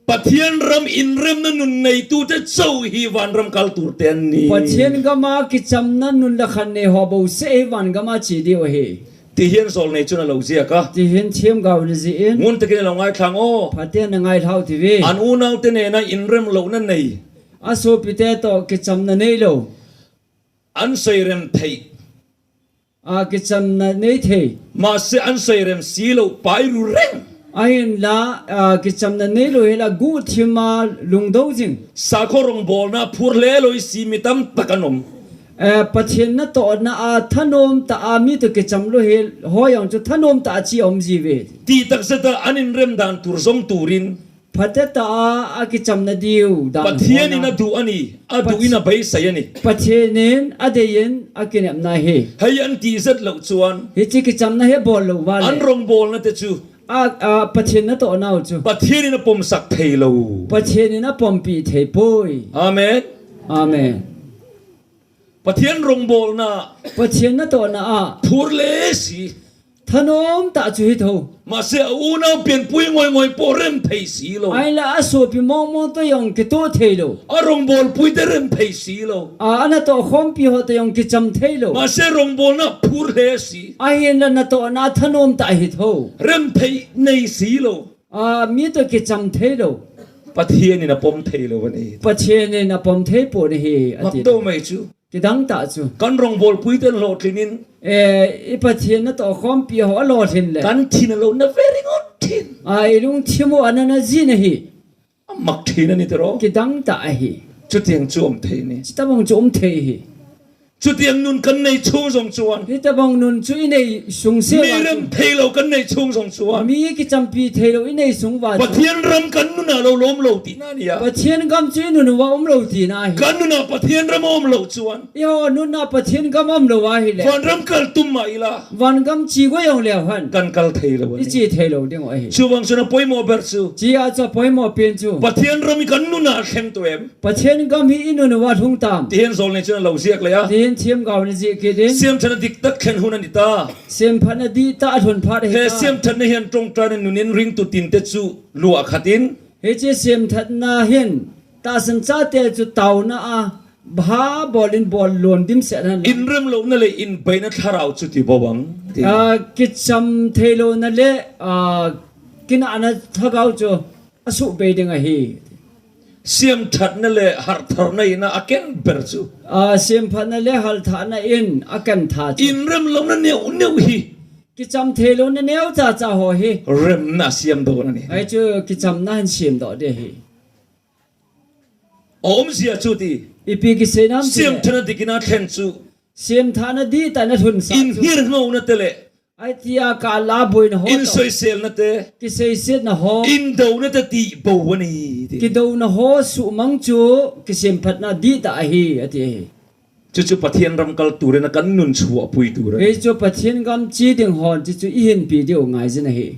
Speaker 1: Pathian ram inremna nun neitute chauh hi vanram kal tur te an ni.
Speaker 2: Pathian gama ki chamna nun la khan nei haw bo se hi van gama chi deuh hi.
Speaker 1: Ti hian zawl nei chuan a lo ziak a.
Speaker 2: Ti hian thiam gau na zi in.
Speaker 1: Ngun takin a lo ngaithlang aw.
Speaker 2: Phaten a ngaithlau ti ve.
Speaker 1: An unaute nena inrem lohna nei.
Speaker 2: A sawpite tawh ki chamna nei lo.
Speaker 1: An sawi rem theih.
Speaker 2: A ki chamna nei thei.
Speaker 1: Mahse an sawi rem si lo pai ru reng.
Speaker 2: A in la ki chamna nei lo hi la gu thim a lung do jing.
Speaker 1: Sakhaw rawngbawlna phur hle lo i si mi tam tak an awm.
Speaker 2: Pathian na tawhna a thanawm ta a mi tu ki cham lo hi hawi ang chu thanawm ta a chi awm zi ve.
Speaker 1: Tih takzet a an inrem dan tur zawng turin.
Speaker 2: Phate ta a a ki cham na diu dan
Speaker 1: Pathian in a duh a ni, a duh in a beisei a ni.
Speaker 2: Pathian in a dei in a ki nem na hi.
Speaker 1: Hei an tih zet loh chuan.
Speaker 2: Hi chi ki cham na hi bawl lo va le.
Speaker 1: An rawngbawlna te chu.
Speaker 2: A Pathian na tawh nau chu.
Speaker 1: Pathian in a pawm sak thei lo.
Speaker 2: Pathian in a pawm pi thei pui.
Speaker 1: Amen.
Speaker 2: Amen.
Speaker 1: Pathian rawngbawlna.
Speaker 2: Pathian na tawhna ah.
Speaker 1: Phur le si.
Speaker 2: Thanawm tah chu hi tho.
Speaker 1: Mahse a unau pianpui ngawi ngawi pawh rem thei si lo.
Speaker 2: Ai la a suapi mawng mawng te yong ki tuah thei lo.
Speaker 1: A rawngbawlpui te rem thei si lo.
Speaker 2: A na tawh khawmpi ho te yong ki cham thei lo.
Speaker 1: Mahse rawngbawlna phur hle si.
Speaker 2: A hin la na tawhna thanawm tah hi tho.
Speaker 1: Rem thei nei si lo.
Speaker 2: A mi te ki cham thei lo.
Speaker 1: Pathian in a pawm thei lo a ni.
Speaker 2: Pathian in a pawm thei pawh ni hi a ti.
Speaker 1: Mak deuh mai chu.
Speaker 2: Ti dang tah chu.
Speaker 1: Kan rawngbawlpui te an hlawhtlin in.
Speaker 2: I Pathian na tawh khawmpi ho a hlawhtlin le.
Speaker 1: Kan thin a lo na ve ringawt thin.
Speaker 2: A i lungthiam u an an a zin a hi.
Speaker 1: A mak thin a ni tiraw.
Speaker 2: Ti dang tah a hi.
Speaker 1: Chutiang chu awm thei ni.
Speaker 2: Chitabang chu awm thei hi.
Speaker 1: Chutiang nun kan nei chhung zawng chuan.
Speaker 2: Hi ta bang nun chu i nei sung se
Speaker 1: wa chu. Mi rem thei lo kan nei chhung zawng chuan.
Speaker 2: Mi ki champi thei lo i nei sung wa chu.
Speaker 1: Pathian ram kan nunah lo lawm lo tihna a ni a.
Speaker 2: Pathian gam chu i nun wa awm lo tihna a hi.
Speaker 1: Kan nunah Pathian ram a awm loh chuan.
Speaker 2: I haw nunah Pathian gam awm lo a hi le.
Speaker 1: Vanram kal tum mah ila.
Speaker 2: Vangam chi guai ong leo han.
Speaker 1: Kan kal thei lo a ni.
Speaker 2: I chi thei lo ding a hi.
Speaker 1: Chuvang chuan a pawimawh ber chu.
Speaker 2: Chi ah chu a pawimawh pin chu.
Speaker 1: Pathian ram hi kan nunah a thleng tawh em?
Speaker 2: Pathian gam hi i nun wa hlung tam.
Speaker 1: Tihian zawlnei chuan a lo ziak leh a.
Speaker 2: Tihin thiam gau na zih kit in.
Speaker 1: Siamthatna dik tak thlen hun a ni ta.
Speaker 2: Siamthatna dih ta a hlun phat a hi ta.
Speaker 1: He siamthatna hian tawngtaina nunin ringtu tinte chu luah khatin.
Speaker 2: Hi chi siamthatna hin tahsan ca te cu tau na a bha bol in bol lawn dim seh nan.
Speaker 1: Inrem lohna leh inbeihna thlarau chu ti bo ang ti.
Speaker 2: Kicham thei lo na le kinah na thagau cu a suh bei ding a hi.
Speaker 1: Siamthatna leh harhtharna in a ken ber chu.
Speaker 2: Siamthatna le halthahna in a ken tha
Speaker 1: cu. Inrem lohna neuh neuh hi.
Speaker 2: Kicham thei lo na neu ca ca haw hi.
Speaker 1: Remna siam dawn a ni.
Speaker 2: Ai cu kicham na han siam dawh de hi.
Speaker 1: A awmzia chu ti.
Speaker 2: I pi ki se nam
Speaker 1: ti. Siamthana dik ina thlen chu.
Speaker 2: Siamthana di ta na thun sa
Speaker 1: chu. Inhirngona te leh.
Speaker 2: Ai tia ka la buin ho.
Speaker 1: Insawiselna te.
Speaker 2: Ki seiset na ho.
Speaker 1: Indona te tih bo a ni
Speaker 2: ti. Ki do na ho su mang chu ki siamphat na di ta a hi a ti hi.
Speaker 1: Chu chu Pathian ram kal turin a kan nun chhuah pui tur
Speaker 2: a ni. Hei chu Pathian gam chi ding hawn chi chu i hin pi deuh ngai zin a hi.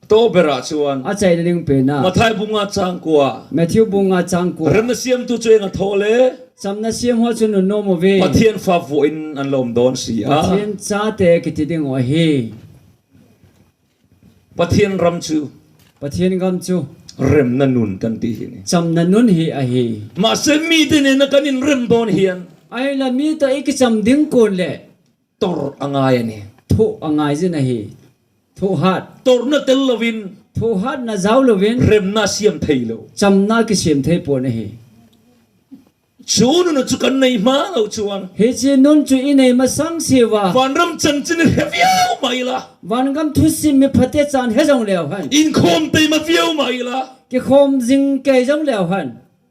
Speaker 1: To berah chuan.
Speaker 2: A chei na ding pe na.
Speaker 1: Matthai bunga changkua.
Speaker 2: Matthew bunga changkua.
Speaker 1: Remna siamtu chu eng a thaw le?
Speaker 2: Chamna siam ho chu nun no maw ve?
Speaker 1: Pathian fa vuahin an lo awm dawn si a.
Speaker 2: Pathian ca te ki ti ding aw hi.
Speaker 1: Pathian ram chu.
Speaker 2: Pathian ram chu.
Speaker 1: Remna nun kan tih hi ni.
Speaker 2: Chamna nun hi a hi.
Speaker 1: Mahse mite nena kan inrem dawn hian.
Speaker 2: Ai la mi to i ki cham ding kun le.
Speaker 1: Tor a ngai a ni.
Speaker 2: Thuh a ngai zin a hi. Thuh hat.
Speaker 1: Torna tel lovin.
Speaker 2: Thuh hat na zau lovin.
Speaker 1: Remna siam thei lo.
Speaker 2: Chamna ki siam thei pawn a hi.
Speaker 1: Chu nun chu kan nei hma lo chuan.
Speaker 2: Hi chi nun chu i nei hmasang si wa.
Speaker 1: Vanram chanchin i hre viau mai la.
Speaker 2: Vanram thusim mi phate caan he zong leo han.
Speaker 1: Inkhawm teima viau mai la.
Speaker 2: Ki khawm zing kei zong leo han.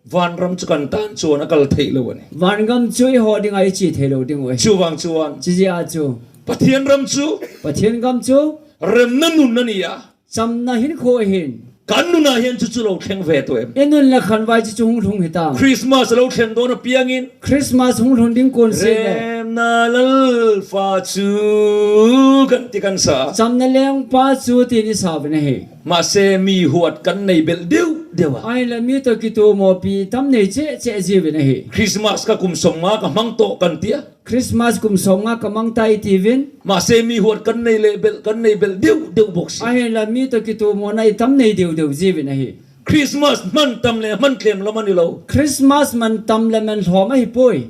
Speaker 1: Vanram chu kan tan chuan a kal theih lo a ni.
Speaker 2: Vanram chu i haw ding ah i ci thei lo ding oi.
Speaker 1: Chuvang chuan.
Speaker 2: Cizi ah cu.
Speaker 1: Pathian ram chu.
Speaker 2: Pathian ram cu.
Speaker 1: Remna nun a ni a.
Speaker 2: Camna hin khaw hin.
Speaker 1: Kan nunah hian chu chu lo thleng ve tawh em?
Speaker 2: I nun le khan vai cu hung thlung hi ta.
Speaker 1: Christmas a lo thlen dawn apiangin.
Speaker 2: Christmas hung thlung ding kun si le.
Speaker 1: Remna lal fa chu kan ti kan sa.
Speaker 2: Camna leng pa cu ti ni sa ve na hi.
Speaker 1: Mahse mi huat kan nei belh deuh deuh a.
Speaker 2: Ai le mi to ki tu maw pi tam nei che che zi vin a hi.
Speaker 1: Christmas ka kum sawmnga ka hmang tawh kan ti a.
Speaker 2: Christmas kum sawmnga ka hmang ta i ti vin.
Speaker 1: Mahse mi huat kan nei leh belh kan nei belh deuh deuh bawk si.
Speaker 2: Ai le mi to ki tu maw na i tam nei deuh deuh zi vin a hi.
Speaker 1: Christmas hman tam leh hman tlem lam a ni lo.
Speaker 2: Christmas man tam le man hlawm a hi pawi.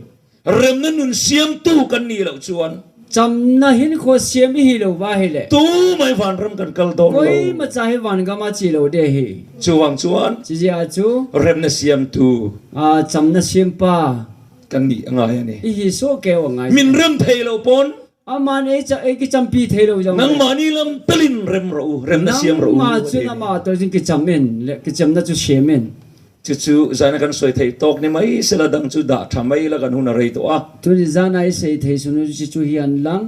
Speaker 1: Remna nun siamtu kan nih loh chuan.
Speaker 2: Chamna hin khua siam i hi lo va hi le.
Speaker 1: Tu mai vanram kan kal dawn lo.
Speaker 2: Koi ma cha hi vangam a chi lo de hi.
Speaker 1: Chuvang chuan.
Speaker 2: Chizia chu.
Speaker 1: Remna siamtu.
Speaker 2: A chamna siam pa.
Speaker 1: Kan nih a ngai a ni.
Speaker 2: I hi so keu a ngai.
Speaker 1: Min rem thei lo pawn.
Speaker 2: Aman ei cha ei ki champi thei lo jang.
Speaker 1: Nangmahni lam talin rem rawh u, remna siam rawh u.
Speaker 2: Nangmah cun amah to cun ki cham in le ki chamna cu siam in.
Speaker 1: Cucu zan ah kan sawi thei tawk ni mai sela dang cu dah tha mai la kan hun a rei tawh a.
Speaker 2: Tuni zan ah i sei thei sunu cu hi an lang.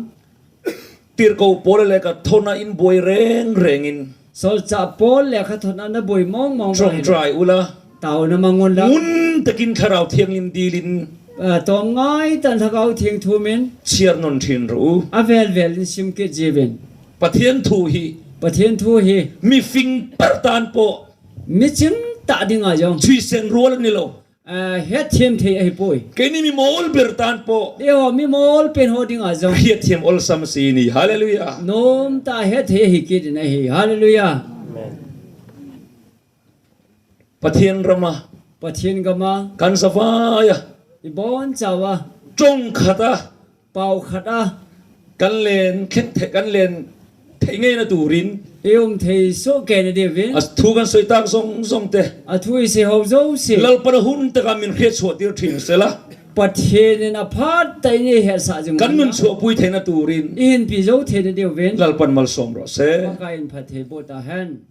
Speaker 1: Tirhko pawl le ka thawn ah in buai reng reng in.
Speaker 2: Solca pawl le ka thawn ah na buai mawngmawng.
Speaker 1: Ṭawngṭai ula.
Speaker 2: Tau na mangun la.
Speaker 1: Ngun takin Thlarau Thianghlim dil in.
Speaker 2: Tawm ngai tan Thlarau Thiang thum in.
Speaker 1: Chiar non ṭhin rawh u.
Speaker 2: A velvel in simkit zivin.
Speaker 1: Pathian thu hi.
Speaker 2: Pathian thu hi.
Speaker 1: Mifing ber tan pawh.
Speaker 2: Micing tah ding ah jong.
Speaker 1: Chuisen rual an ni lo.
Speaker 2: Het thiam thei a hi pawi.
Speaker 1: Keini mi mawl ber tan pawh.
Speaker 2: Eho mi mawl pen ho ding ah zong.
Speaker 1: Hriat thiam awlsam si ni. Hallelujah.
Speaker 2: Nom ta het thei a hi kit in a hi. Hallelujah.
Speaker 1: Amen. Pathian rama.
Speaker 2: Pathian gama.
Speaker 1: Kan zavai a.
Speaker 2: I bon chawa.
Speaker 1: Tong khat a.
Speaker 2: Pau khat a.
Speaker 1: Kan len khen the kan len thei ngei na turin.
Speaker 2: I um thei so ke na devin.
Speaker 1: A thu kan soi tak zong zong te.
Speaker 2: A thu i se ho zo si.
Speaker 1: Lalpan a hun taka min hriat chhuah tir thin sela.
Speaker 2: Pathian in a phat tai ni her sa jing.
Speaker 1: Kan nun chhuah pui theina turin.
Speaker 2: In pi zo the na devin.
Speaker 1: Lalpan malsawm rawh se.
Speaker 2: Ka in phat the bo ta hen.